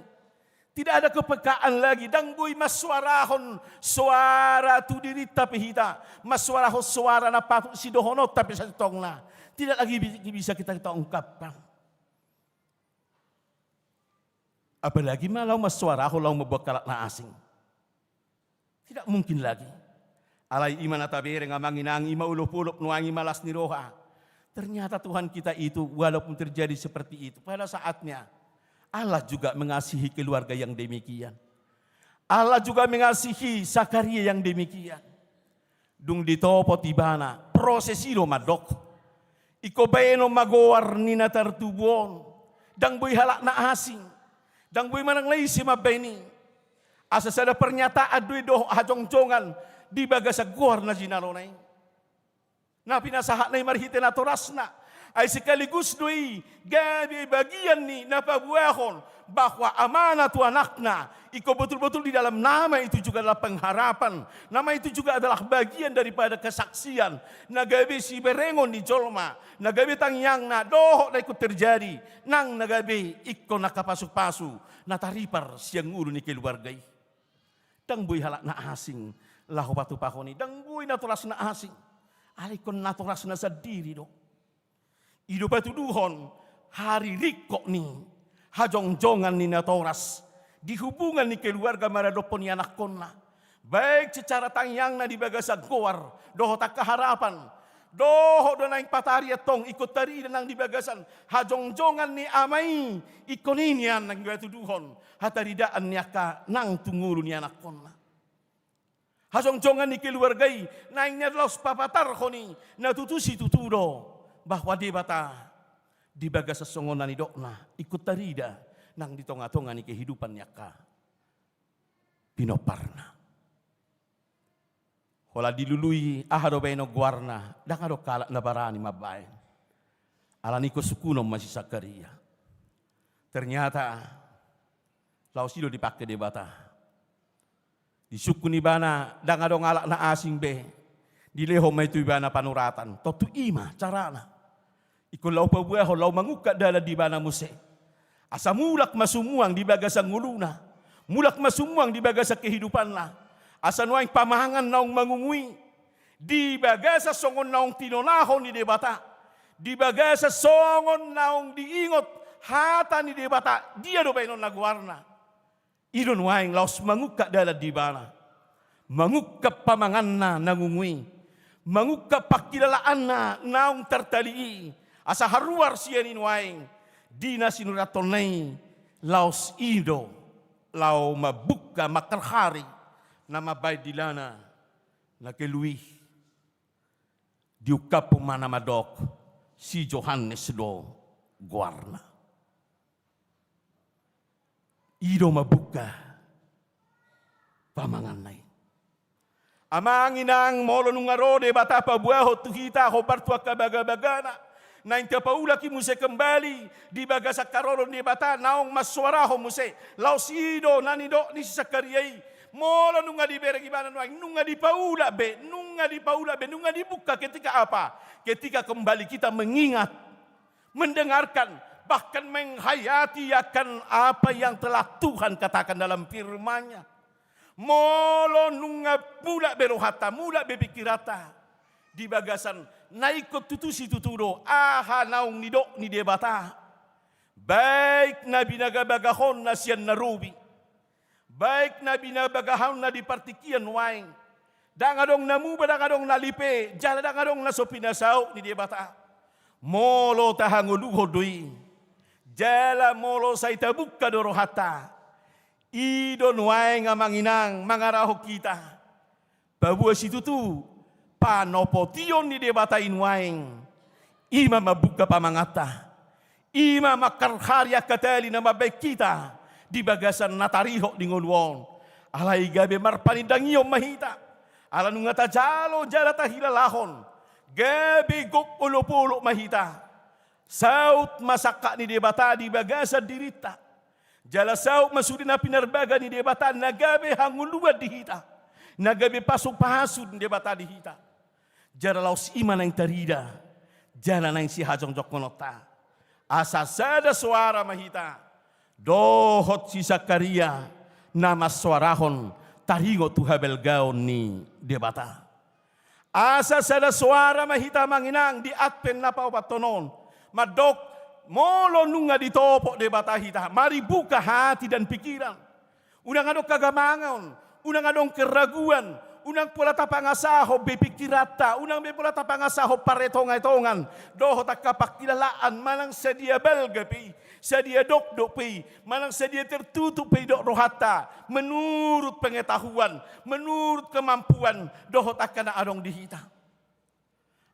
Tidak ada kepekaan lagi, ndang boi mansoarahon soara tu dirinta pe hita, mansoarahon soara na patut sidohononta pe sasintongna. Tidak lagi bi-, bisa kita, kita ungkapkan. Apalagi ma laho mansoarahon, laho mambuat halak na asing. Tidak mungkin lagi. Alai i ma na tabereng amang inang, i ma olopolop nuaeng, i ma las ni roha. Ternyata Tuhan kita itu, walaupun terjadi seperti itu, pada saatnya Allah juga mengasihi keluarga yang demikian. Allah juga mengasihi Sakaria yang demikian. Dung ditopot ibana, proses i do mandok. Ingkon baenon ma goar ni na tartubu on. Ndang boi halak na asing. Ndang boi manang na ise mambaen i. Asa sada pernyataan do i dohot hajongjongan di bagasan goar na jinalona i. Na pinasahatna i marhite natorasna. Ai sekaligus do i gabe bagian ni na paboahon bahwa amana tu anakna, ingkon botul-botul di dalam nama itu juga adalah pengharapan. Nama itu juga adalah bagian daripada kesaksian. Na gabe siberengon ni jolma, na gabe tangiangna, dohot na ingkon terjadi, nang na gabe ingkon angka pasupasu na taripar sian ngolu ni keluarga i. Ndang boi halak na asing laho patupahon i, ndang boi natoras na asing. Alai ingkon natorasna sandiri do. I do patuduhon hariringkot ni hajongjongan ni natoras di hubungan ni keluarga maradophon ianakkonna. Baik secara tangiangna di bagasan goar dohot angka harapan, dohot do naeng patari antong ingkon tarida nang di bagasan hajongjongan ni ama i, ingkon i nian naeng dipatuduhon hataridaan ni angka nang tu ngolu ni anakkonna. Hajongjongan ni keluarga i, naeng nian laos papatarhon i, na tutu situtu do, bahwa Debata di bagasan songon na nidokna, ingkon tarida nang di tonga-tonga ni kehidupan ni angka pinomparna. Holan dilului, aha do baenon goarna, ndang adong halak na barani mambaen. Alani ingkon sungkunon ma si Sakaria. Ternyata, laos i do dipangke Debata. Disungkun ibana, ndang adong halak na asing be. Dilehon ma i tu ibana panoratan. Tontu i ma carana. Ingkon laho paboahon, laho mangungkap dalan di ibana muse. Asa mulak ma sumuang di bagasan ngoluna. Mulak ma sumuang di bagasan kehidupanna. Asa nuaeng pamangan naung mangungu i. Di bagasan songon naung tinonahon ni Debata. Di bagasan songon naung diingot hata ni Debata. Dia do baenonna goarna. I do nuaeng laos mangungkap dalan di ibana. Mangungkap pamanganna na ngungu i. Mangungkap pangkilalaanna naung tartali i. Asa haruar sian i nuaeng. Di na sinuratonna i laos i do. Laho mambungka mangkarhari. Na mambaen dilana. Na keluih. Diungkaphon ma na mandok, si Johannes do goarna. I do mambungka pamanganna i. Amang inang, molo nunga ro Debata paboahon tu hita hombar tu angka bagabagana, naeng tapaulaki muse kembali di bagasan haroro ni Debata naung mansoarahon muse. Laos i do na nidok ni si Sakaria i. Molo nunga dibereng ibana nuaeng, nunga dipaulak be, nunga dipaulak be, nunga dibuka ketika apa? Ketika kembali kita mengingat, mendengarkan, bahkan menghayati akan apa yang telah Tuhan katakan dalam firman-Nya. Molo nunga mulak be rohanta, mulak be pingkiranta, di bagasan na ingkon tutu situtu do, aha naung nidok ni Debata. Baik na binagabagahonna sian na robi. Baik na binagabagahonna di partingkian nuaeng. Ndang adong na muba, ndang adong na lipe, jala ndang adong na so pinasaut ni Debata. Molo tahangoluhon do i. Jala molo sai tabungka do rohanta. I do nuaeng amang inang mangarahon hita. Paboa situtu, panopotion ni Debata i nuaeng, i ma mambungka pamanganta, i ma mangkarhari angka tali na mambaen hita di bagasan na tarihot di ngolu on. Alai gabe marpanindangion ma hita, ala nunga tajalo jala tahilalahon, gabe gok olopolop ma hita. Saut ma sangkap ni Debata di bagasan dirinta. Jala saut ma sude na pinarbaga ni Debata na gabe hangoluan di hita, na gabe pasupasu ni Debata di hita. Jala laos i ma naeng tarida, jala naeng sihajongjonghononta. Asa sada soara ma hita dohot si Sakaria na mansoarahon taringot tu habalgaon ni Debata. Asa sada soara ma hita amang inang di Advent na paopathon on. Mandok, molo nunga ditopot Debata hita, mari buka hati dan pikiran. Unang adong hagamangon, unang adong keraguan, unang pola tapangasahon be pingkiranta, unang be pola tapangasahon paretongetongan, dohot angka pangkilalaan manang sadia balga pe i, sadia dokdok pe i, manang sadia tertutup pe i dok rohanta, menurut pengetahuan, menurut kemampuan, dohot angka na adong di hita.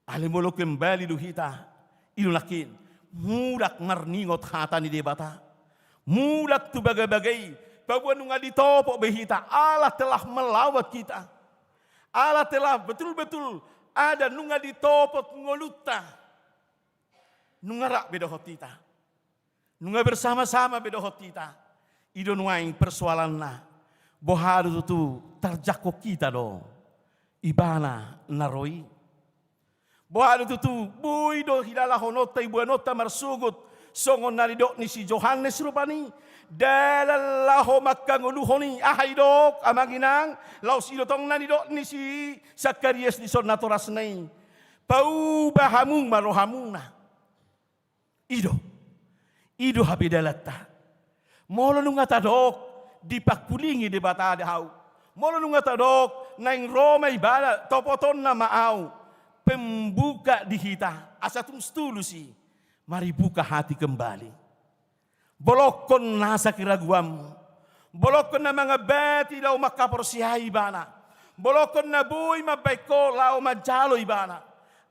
Alai molo kembali do hita, i do nangkin, mulak marningot hata ni Debata. Mulak tu bagabaga i, paboa nunga ditopot be hita, Allah telah melawat kita. Allah telah betul-betul ada nunga ditopot ngolunta. Nunga rap be dohot hita. Nunga bersama-sama be dohot hita. I do nuaeng persoalanna. Boha do tutu tarjangkon hita do Ibana na ro i? Boha do tutu boi do hilalahononta, iboanonta marsogot songon na nidok ni si Johannes rupani? Dalan laho manghangoluhon i, aha i dok amang inang? Laos i do tong na nidok ni si Sakarias dison natorasna i. Pauba hamu ma rohamuna. I do. I do hape dalanta. Molo nunga tadok, dipangkulingi Debata do ahu. Molo nunga tadok, naeng ro ma Ibana, topotonna ma ahu. Pembuka di hita, asa tung tulus i. Mari buka hati kembali. Bolongkon nasa keraguanmu. Bolongkon na mangambati laho manghaporseai Ibana. Bolongkon na boi mambaen ho laho manjalo Ibana.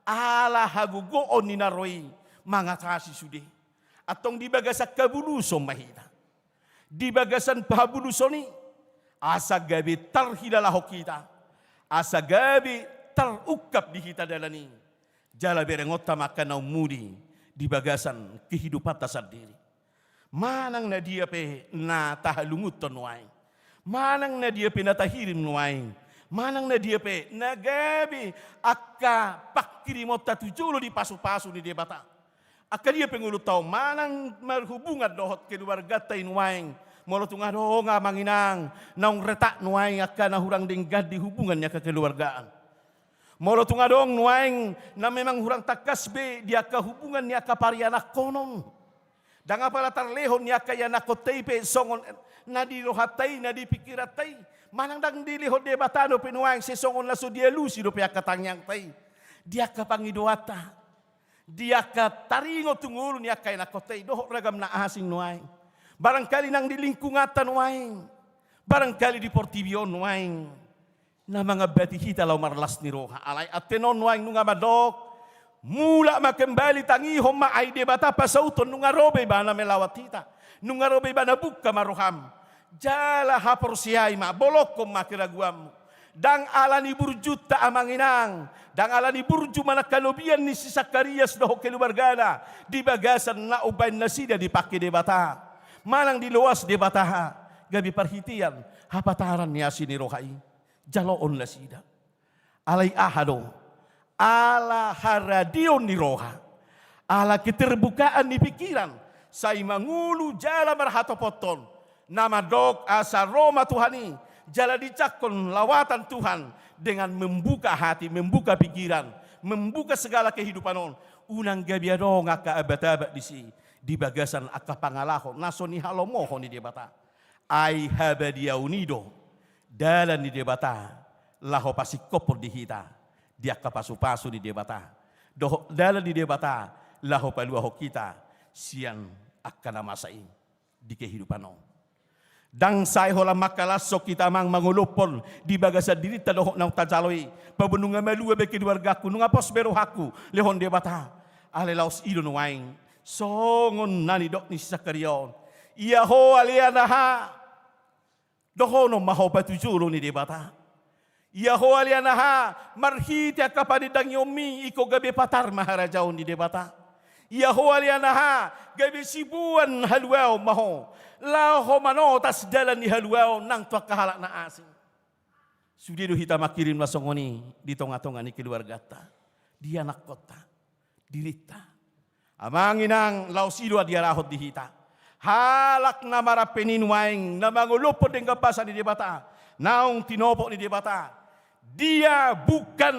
Ala hagogoon ni na ro i mangatasi sude. Antong di bagasan habuluson ma hita. Di bagasan habuluson i, asa gabe tarhilalahon hita. Asa gabe tarungkap di hita dalan i. Jala berengonta ma angka na ummuli di bagasan kehidupanta sandiri. Manang na dia pe na tahalungunhon nuaeng. Manang na dia pe na tahirim nuaeng. Manang na dia pe na gabe angka pangkirimonta tu jolo di pasu-pasu ni Debata. Angka dia pe ngolunta on manang marhubungan dohot keluarganta i nuaeng. Molo tung adong, amang inang, naung retak nuaeng angka na hurang denggan di hubungan ni angka keluargaan. Molo tung adong nuaeng na memang hurang tangkas be di angka hubungan ni angka parianakhonon. Ndang apala tarlehon ni angka ianakkonta i pe songon na di rohanta i, na di pingkiranta i. Manang ndang dilehon Debata dope nuaeng, sai songon na so dialusi dope angka tangiangta i. Di angka pangidoanta. Di angka taringot tu ngolu ni angka ianakkonta i. Dohot ragam na asing nuaeng. Barangkali nang di lingkunganta nuaeng. Barangkali di portibi on nuaeng. Na mangambati hita laho marlas ni roha. Alai ate on nuaeng nunga mandok. Mulak ma kembali, tangihon ma, ai Debata pasauthon, nunga ro be ibana melawat hita. Nunga ro be ibana, buka ma roham. Jala haporseai ma, bolongkon ma keraguanmu. Ndang ala ni burjunta, amang inang. Ndang ala ni burju manang halobian ni si Sakarias dohot keluargana. Di bagasan na umbaen nasida dipangke Debata. Manang diloas Debata. Gabe parhitean hapataran ni asi ni roha i. Jaloon nasida. Alai aha do? Ala haradeon ni roha. Ala keterbukaan ni pikiran. Sai mangolu jala marhatopothon. Na mandok asa ro ma Tuhan i. Jala dijangkon lawatan Tuhan. Dengan membuka hati, membuka pikiran. Membuka segala kehidupan on. Unang gabe adong angka abat-abat disi. Di bagasan angka pangalaho. Na so nihalomohon ni Debata. Ai habadiaon i do dalan ni Debata laho pasingkophon di hita di angka pasu-pasu ni Debata. Dohot dalan ni Debata laho paluahon hita sian angka na masa i di kehidupan on. Ndang sai holan mangkalashon hita, amang, mangolophon di bagasan dirinta dohot naung tajalo i. Pabon nunga malua be keluargaku, nunga pos be rohangku, lehon Debata. Alai laos i do nuaeng songon na nidok ni si Sakaria on. Ia ho ale anaha, dohonon ma ho patujolo ni Debata. Ia ho ale anaha, marhite angka panandangionmi ingkon gabe patar ma harajaon ni Debata. Ia ho ale anaha, gabe siboan haluaon ma ho. Laho manotas dalan ni haluaon nang tu angka halak na asing. Sude do hita mangkirim na songon i di tonga-tonga ni keluarganta, di anakkonta, dirinta. Amang inang, laos i do diarahon di hita. Halak na marapeni nuaeng, na mangolophon denggan basa ni Debata, naung tinopot ni Debata. Dia bukan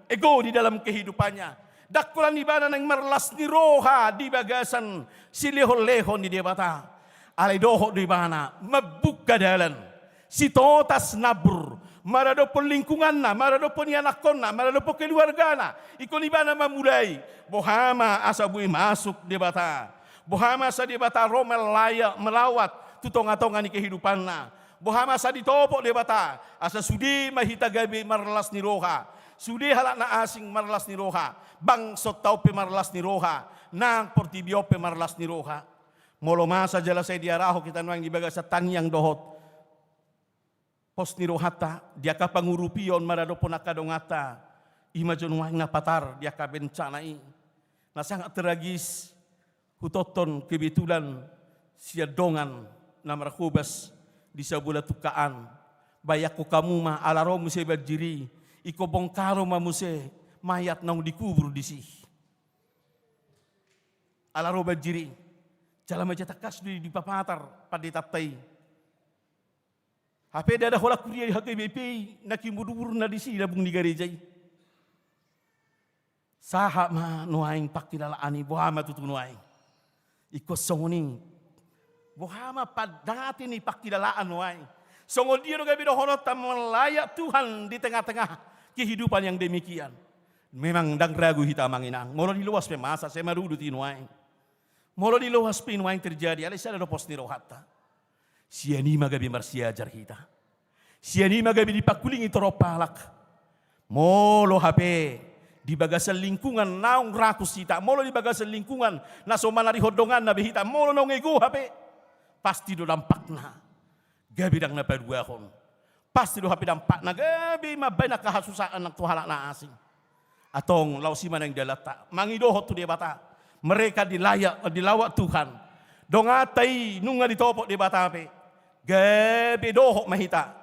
ego di dalam kehidupannya. Ndang holan ibana naeng marlas ni roha di bagasan silehon-lehon ni Debata. Alai dohot do ibana mambuka dalan. Sitotas nambur, maradophon lingkunganna, maradophon ianakkonna, maradophon keluargana, ingkon ibana mamulai, boha ma asa boi masuk Debata, boha ma asa Debata ro melaya-, melawat tu tonga-tonga ni kehidupanna, boha ma asa ditopot Debata, asa sude ma hita gabe marlas ni roha, sude halak na asing marlas ni roha, bangsonta on pe marlas ni roha, nang portibi on pe marlas ni roha. Molo masa jala sai diarahon hita nuaeng di bagasan tangiang dohot pos ni rohanta, di angka pangurupion maradophon angka donganta, i ma jo nuaeng na patar di angka bencana i. Na sangat tragis, hutonton kebetulan sian dongan na marhobas di sabola tungka an. Bayangkon hamu ma, ala ro muse banjir i, ingkon bongkar ma muse mayat naung dikubur disi. Ala ro banjir i, jala mansai tangkas do i dipapatar panditanta i. Hape ndada holan kuria di H K B P i, na kimuduburna disi lambung ni gareja i. Sahat ma nuaeng pangkilalaan i, boha ma tutu nuaeng. Ingkon songon i. Boha ma pandate ni pangkilalaan nuaeng. Songon dia do gabe dohononta melayani Tuhan di tengah-tengah kehidupan yang demikian. Memang ndang ragu hita, amang inang. Molo diloas pe masa, sai marudut i nuaeng. Molo diloas pe nuaeng terjadi, alai sada do pos ni rohanta. Sian i ma gabe marsiajar hita. Sian i ma gabe dipangkulingi torop halak. Molo hape di bagasan lingkungan naung rakus hita, molo di bagasan lingkungan na so manarihon donganna be hita, molo naung ego hape, pasti do dampakna gabe ndang na paduahon. Pasti do hape dampakna gabe mambaen angka hasusaan nang tu halak na asing. Antong laos i ma naeng dalanta mangidohon tu Debata. Mereka dilayak, dilawat Tuhan. Donganta i nunga ditopot Debata pe. Gabe dohot ma hita.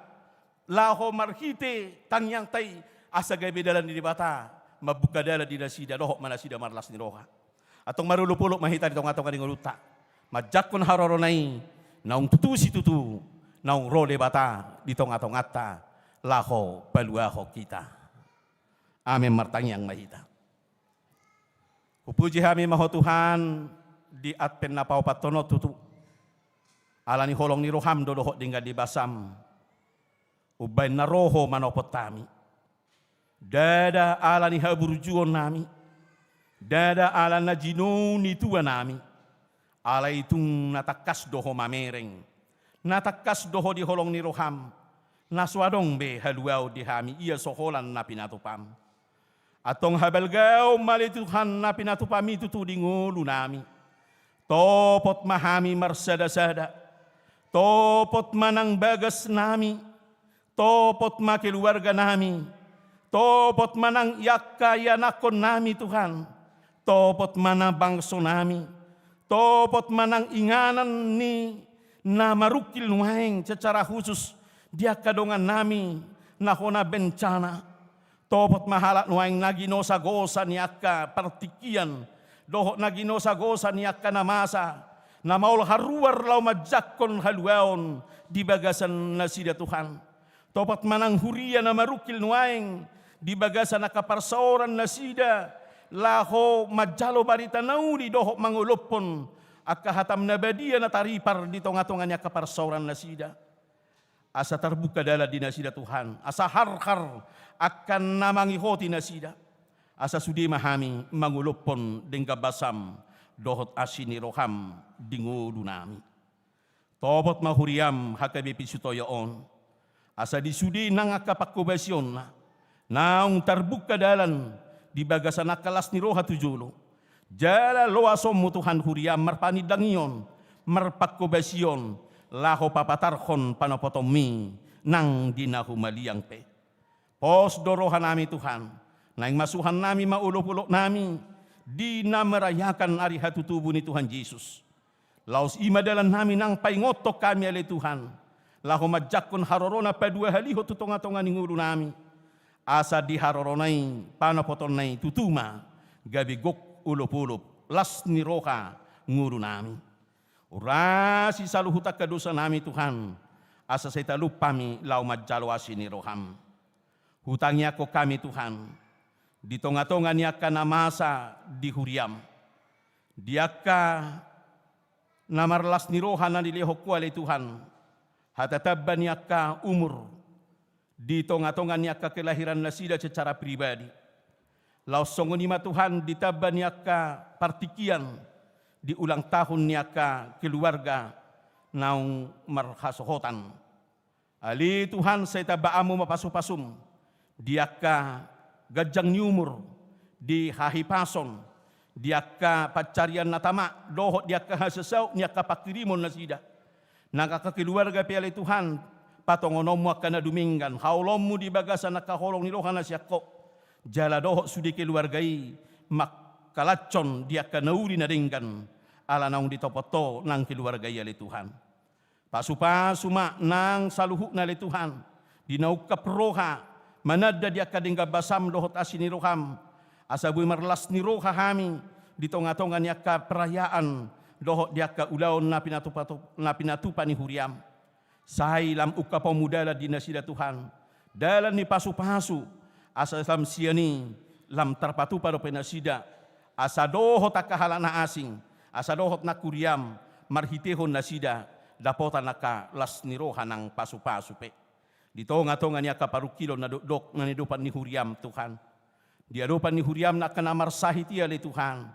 laho marhite tangiangta i, asa gabe dalan ni Debata, mambuka dalan di nasida, dohot ma nasida marlas ni roha. Antong marolopolop ma hita di tongatonga ni ngolunta, manjangkon harorona i, naung tutu situtu, naung ro Debata di tongatonganta, laho paluahon hita. Amen. Martangiang ma hita. Hupuji hami ma Ho Tuhan, di Advent na paopathon on tutu, ala ni holong ni roham do dohot denggan ni basam, umbahen na ro Ho manopot hami. Ndada ala ni haburjuonnami, ndada ala na jinou ni tuanami, alai tung na tangkas do Ho mamereng, na tangkas do Ho di holong ni roham, na so adong be haluaon di hami ia so holan na pinatupam. Antong habalgaon ma ale Tuhan na pinatupam i tutu di ngolunami. Topot ma hami marsadasada, topot ma nang bagasnami, topot ma keluarganami, topot ma nang i angka ianakkonnami Tuhan, topot ma nang bangsonami, topot ma nang inganan ni na marungkil nuaeng secara khusus di angka dongannami na hona bencana. Topot ma halak nuaeng na ginosagosa ni angka partingkian, dohot na ginosagosa ni angka na masa, na maol haruar laho manjangkon haluaon di bagasan nasida Tuhan. Topot ma nang huria na marungkil nuaeng di bagasan angka parsaoran nasida, laho manjalo barita na uli dohot mangolophon angka hatam na badia na taripar di tongatonga ni angka parsaoran nasida. Asa tarbuka dalan di nasida Tuhan, asa harhar angka na mangihoti nasida. Asa sude ma hami mangolophon denggan basam dohot asi ni roham di ngolunami. Topot ma huriam H K B P Sitoyo on, asa di sude nang angka pangkobasionna, naung tarbuka dalan di bagasan angka las ni roha tu jolo. Jala loasonmu Tuhan huriam marpanindangion, marpangkobasion, laho papatarhon panopotonmi nang di na humaliang pe. Pos do rohanami Tuhan, naeng masuhannami ma olopolopnami di na merayakan ari hatutubu ni Tuhan Jesus. Laos i ma dalannami nang paingothon hami ale Tuhan, laho manjangkon harorona paduahalihon tu tongatonga ni ngolunami. Asa di harorona i, panopotonna i tutu ma gabe gok olopolop las ni roha ngolunami. Urasi saluhut angka dosanami Tuhan, asa sai talup hami laho manjalo asi ni roham. Hutangiangkon hami Tuhan, di tongatonga ni angka na masa di huriam, di angka na marlas ni roha na nilehon Ho ale Tuhan, hata tamba ni angka umur, di tongatonga ni angka kelahiran nasida secara pribadi. Laos songon i ma Tuhan di tamba ni angka partingkian, di ulang tahun ni angka keluarga naung marhasohotan. Ale Tuhan, sai tambaanmu ma pasupasum di angka ganjang ni umur, di hahipason, di angka pansarian na tama, dohot di angka hasasaut ni angka pangkirimon nasida. Nang angka keluarga pe ale Tuhan, patongononmu angka na dumenggan, haholonmu di bagasan angka holong ni roha na sian Ho. Jala dohot sude keluarga i mangkalashon di angka na uli na denggan, ala naung ditopot Ho nang keluarga i ale Tuhan. Pasupasu ma nang saluhutna ale Tuhan, di na ungkap roha, mananda di angka denggan basam dohot asi ni roham, asa boi marlas ni roha hami, di tongatonga ni angka perayaan, dohot di angka ulaon na pinatupa, na pinatupa ni huriam. Sai lam ungkaponmu dalan di nasida Tuhan, dalan ni pasupasu, asa lam sian i, lam tarpatupa dope nasida, asa dohot angka halak na asing, asa dohot nang huriam, marhitehon nasida, dapotan angka las ni roha nang pasupasu pe. Di tongatonga ni angka parungkilon na dokdok na niadopan ni huriam Tuhan. Di adopan ni huriam nang angka na marsahit i ale Tuhan.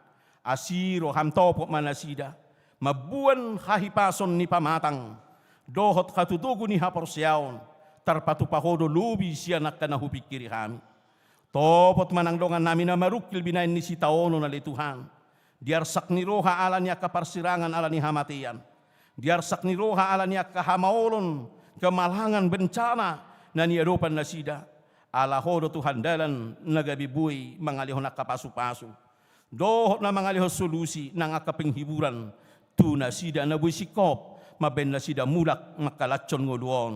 Asi roham topot ma nasida. Mamboan hahipason ni pamatang. Dohot hatotogu ni haporseaon. Tarpatupa Ho do lobi sian angka na hupingkiri hami. Topot ma nang dongannami na marungkil binaen ni sitaonon ale Tuhan. Di arsak ni roha ala ni angka parsirangan ala ni hamatean. Di arsak ni roha ala ni angka hamaolon, kemalangan, bencana, na niadopan nasida. Ala Ho do Tuhan dalan na gabe boi mangalehon angka pasupasu. Dohot na mangalehon solusi nang angka penghiburan. Tu nasida na boi singkop, mambaen nasida mulak mangkalashon ngolu on.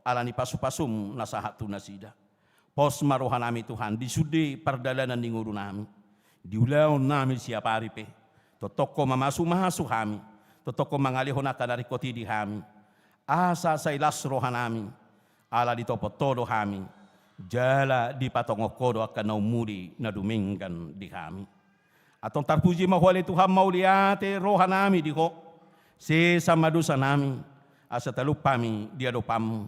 ala ni pasu-pasum na sahat tu nasida. Pos ma rohanami Tuhan, di sude pardalanan ni ngolunami, di ulaonnami siapari pe, tongtong Ho mamasu-masu hami, tongtong Ho mangalehon angka na ringkot i di hami, asa sai las rohanami, ala ditopot Ho do hami, jala dipatongon Ho do angka na umuli na dumenggan di hami. Antong tarpuji ma Ho ale Tuhan, mauliate rohanami di Ho, sesa ma dosanami, asa talup hami di adopanMu.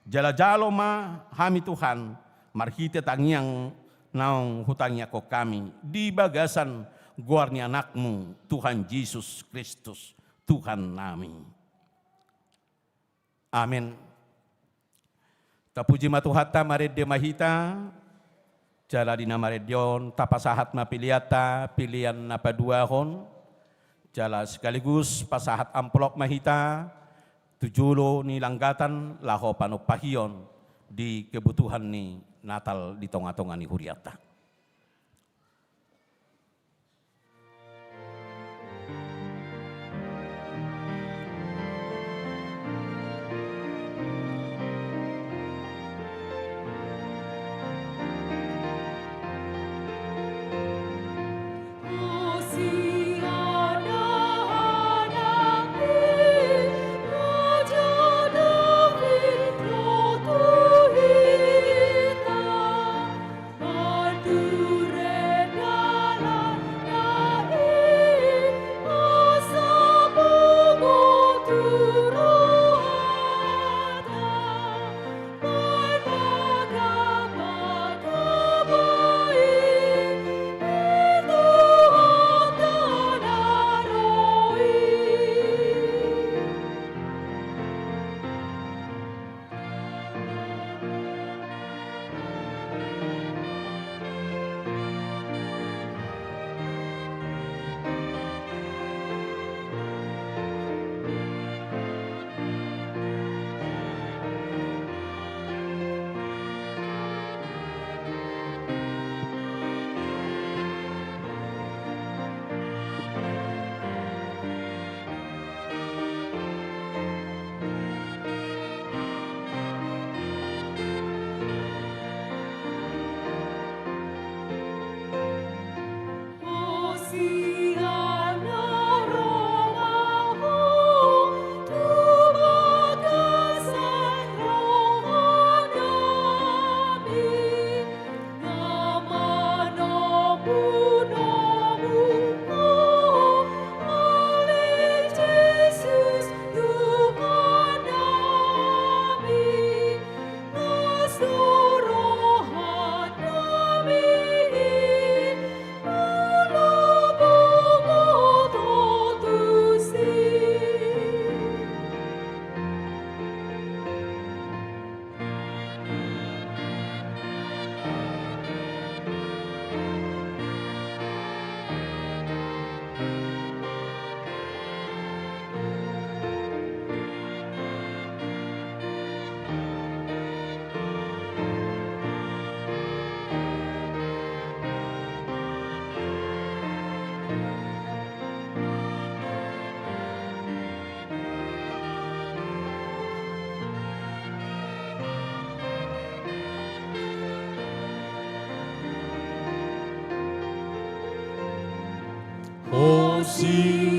Jala jalo ma hami Tuhan, marhite tangiang naung hutangiangkon hami di bagasan goar ni AnakMu, Tuhan Jesus Kristus, Tuhannami. Amen. Tapuji ma Tuhanta, marende ma hita, jala di na marende on tapasahat ma peleanta, pelean na paduahon, jala sekaligus pasahat amplop ma hita tu jolo ni langgatan laho panumpahion di kebutuhan ni Natal di tonga-tonga ni hurianta.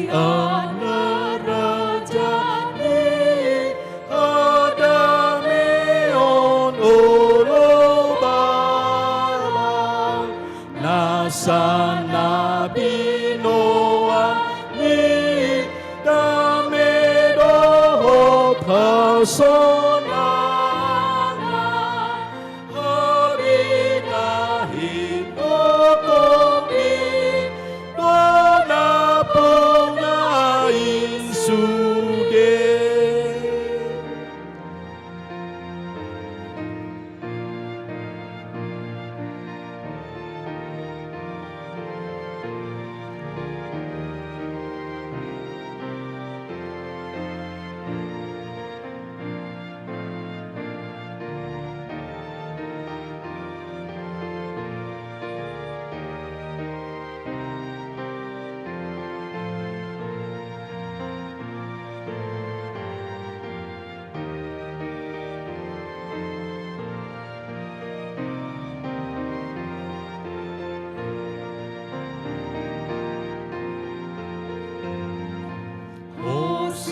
Hosiana raja ni hadameon olo bala. Nasa na binoan ni dame dohot hasonangan, habitahi do tombi do na pola i sude.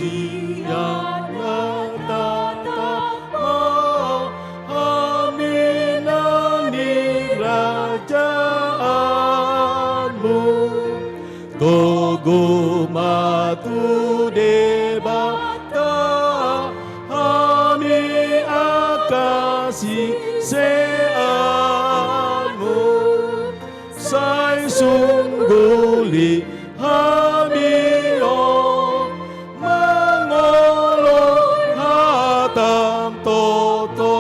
Sian na tatap ma hami na nirajaanmu, togu ma tu Debata hami angka siseanmu. Sai sungguli hami on mangoloi hatam toto.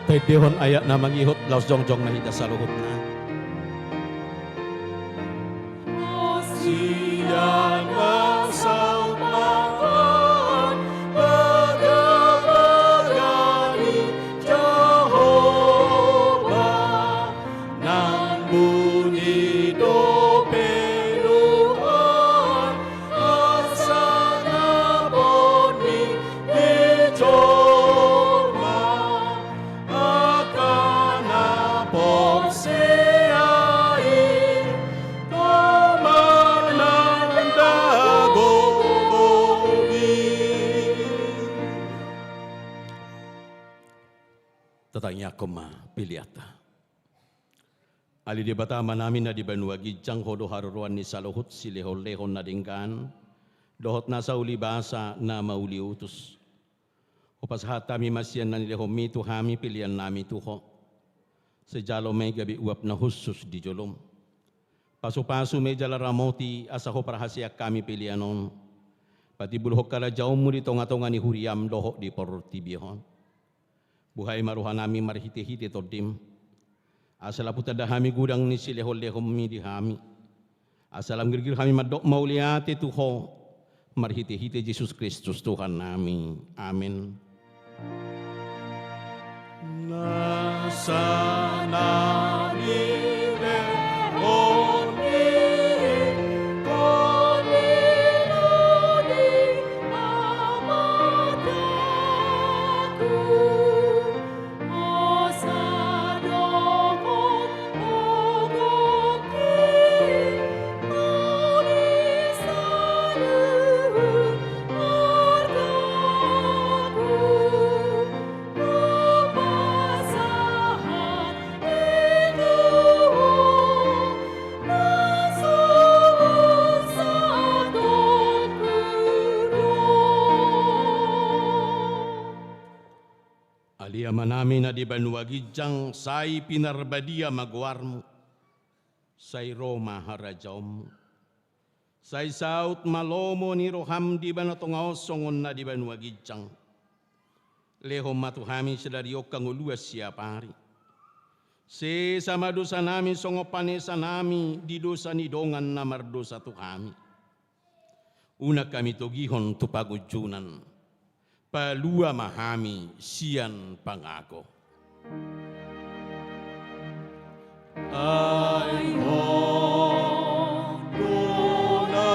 Taendehon ayat na mangihut, laos jongjong ma hita saluhutna. Sian na saut ma hami bagabaga ni Jahowa, nang buni dope luhut hasangapon ni jolma. Angka na porsea i, toma nanda gogo i. Tatangiangkon ma peleanta. Ale Debata Amanami na di banua ginjang, Ho do haroroan ni saluhut silehonlehon na denggan dohot nasa ulibasa na mauliutus. Hupasahat hami ma sian na nilehonmi tu hami peleannami tu Ho. Sai jalo ma i gabe uap na hushus di jolom. Pasupasu ma i jala ramoti asa huparhaseang hami pelean on. Patimbulhon harajaonmu di tongatonga ni huriam dohot di portibi on. Buhai ma rohanami marhitehite Tondim, asa lam hutanda hami godang ni silehonlehonmi di hami, asa lam girgir hami mandok mauliate tu Ho, marhitehite Jesus Kristus Tuhannami. Amen. Nasa na nilehonmi, Ale Amanami na di banua ginjang, sai pinarbadia ma goarmu, sai ro ma harajaonmu. Sai saut ma lomo ni roham di banua tonga on songon na di banua ginjang. Lehon ma tu hami sadari on hangoluan siapari. Sesa ma dosanami songon panesanami di dosa ni dongan na mardosa tu hami. Unang hami togihon tu pangunjunan. Palua ma hami sian pangago. Ai Ho do na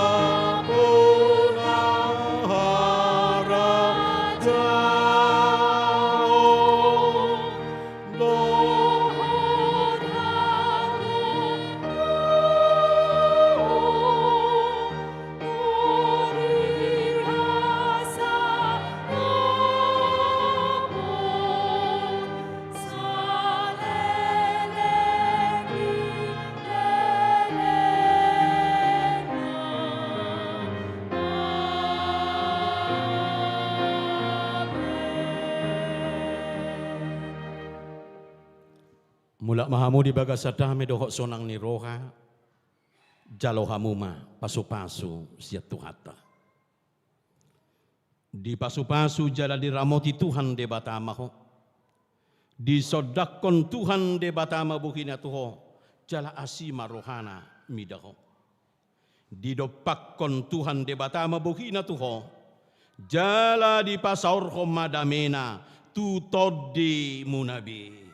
pona harajaon dohot hangoluan. Mulak ma hamu di bagasan dame dohot sonang ni roha. Jalo hamu ma pasupasu sian Tuhanta. Dipasupasu jala diramoti Tuhan Debata ma ho. Disondangkon Tuhan Debata ma bohina tu ho, jala asi ma rohana mida ho. Didompakkon Tuhan Debata ma bohina tu ho, jala dipasaorhon ma damena tu tondimuna be.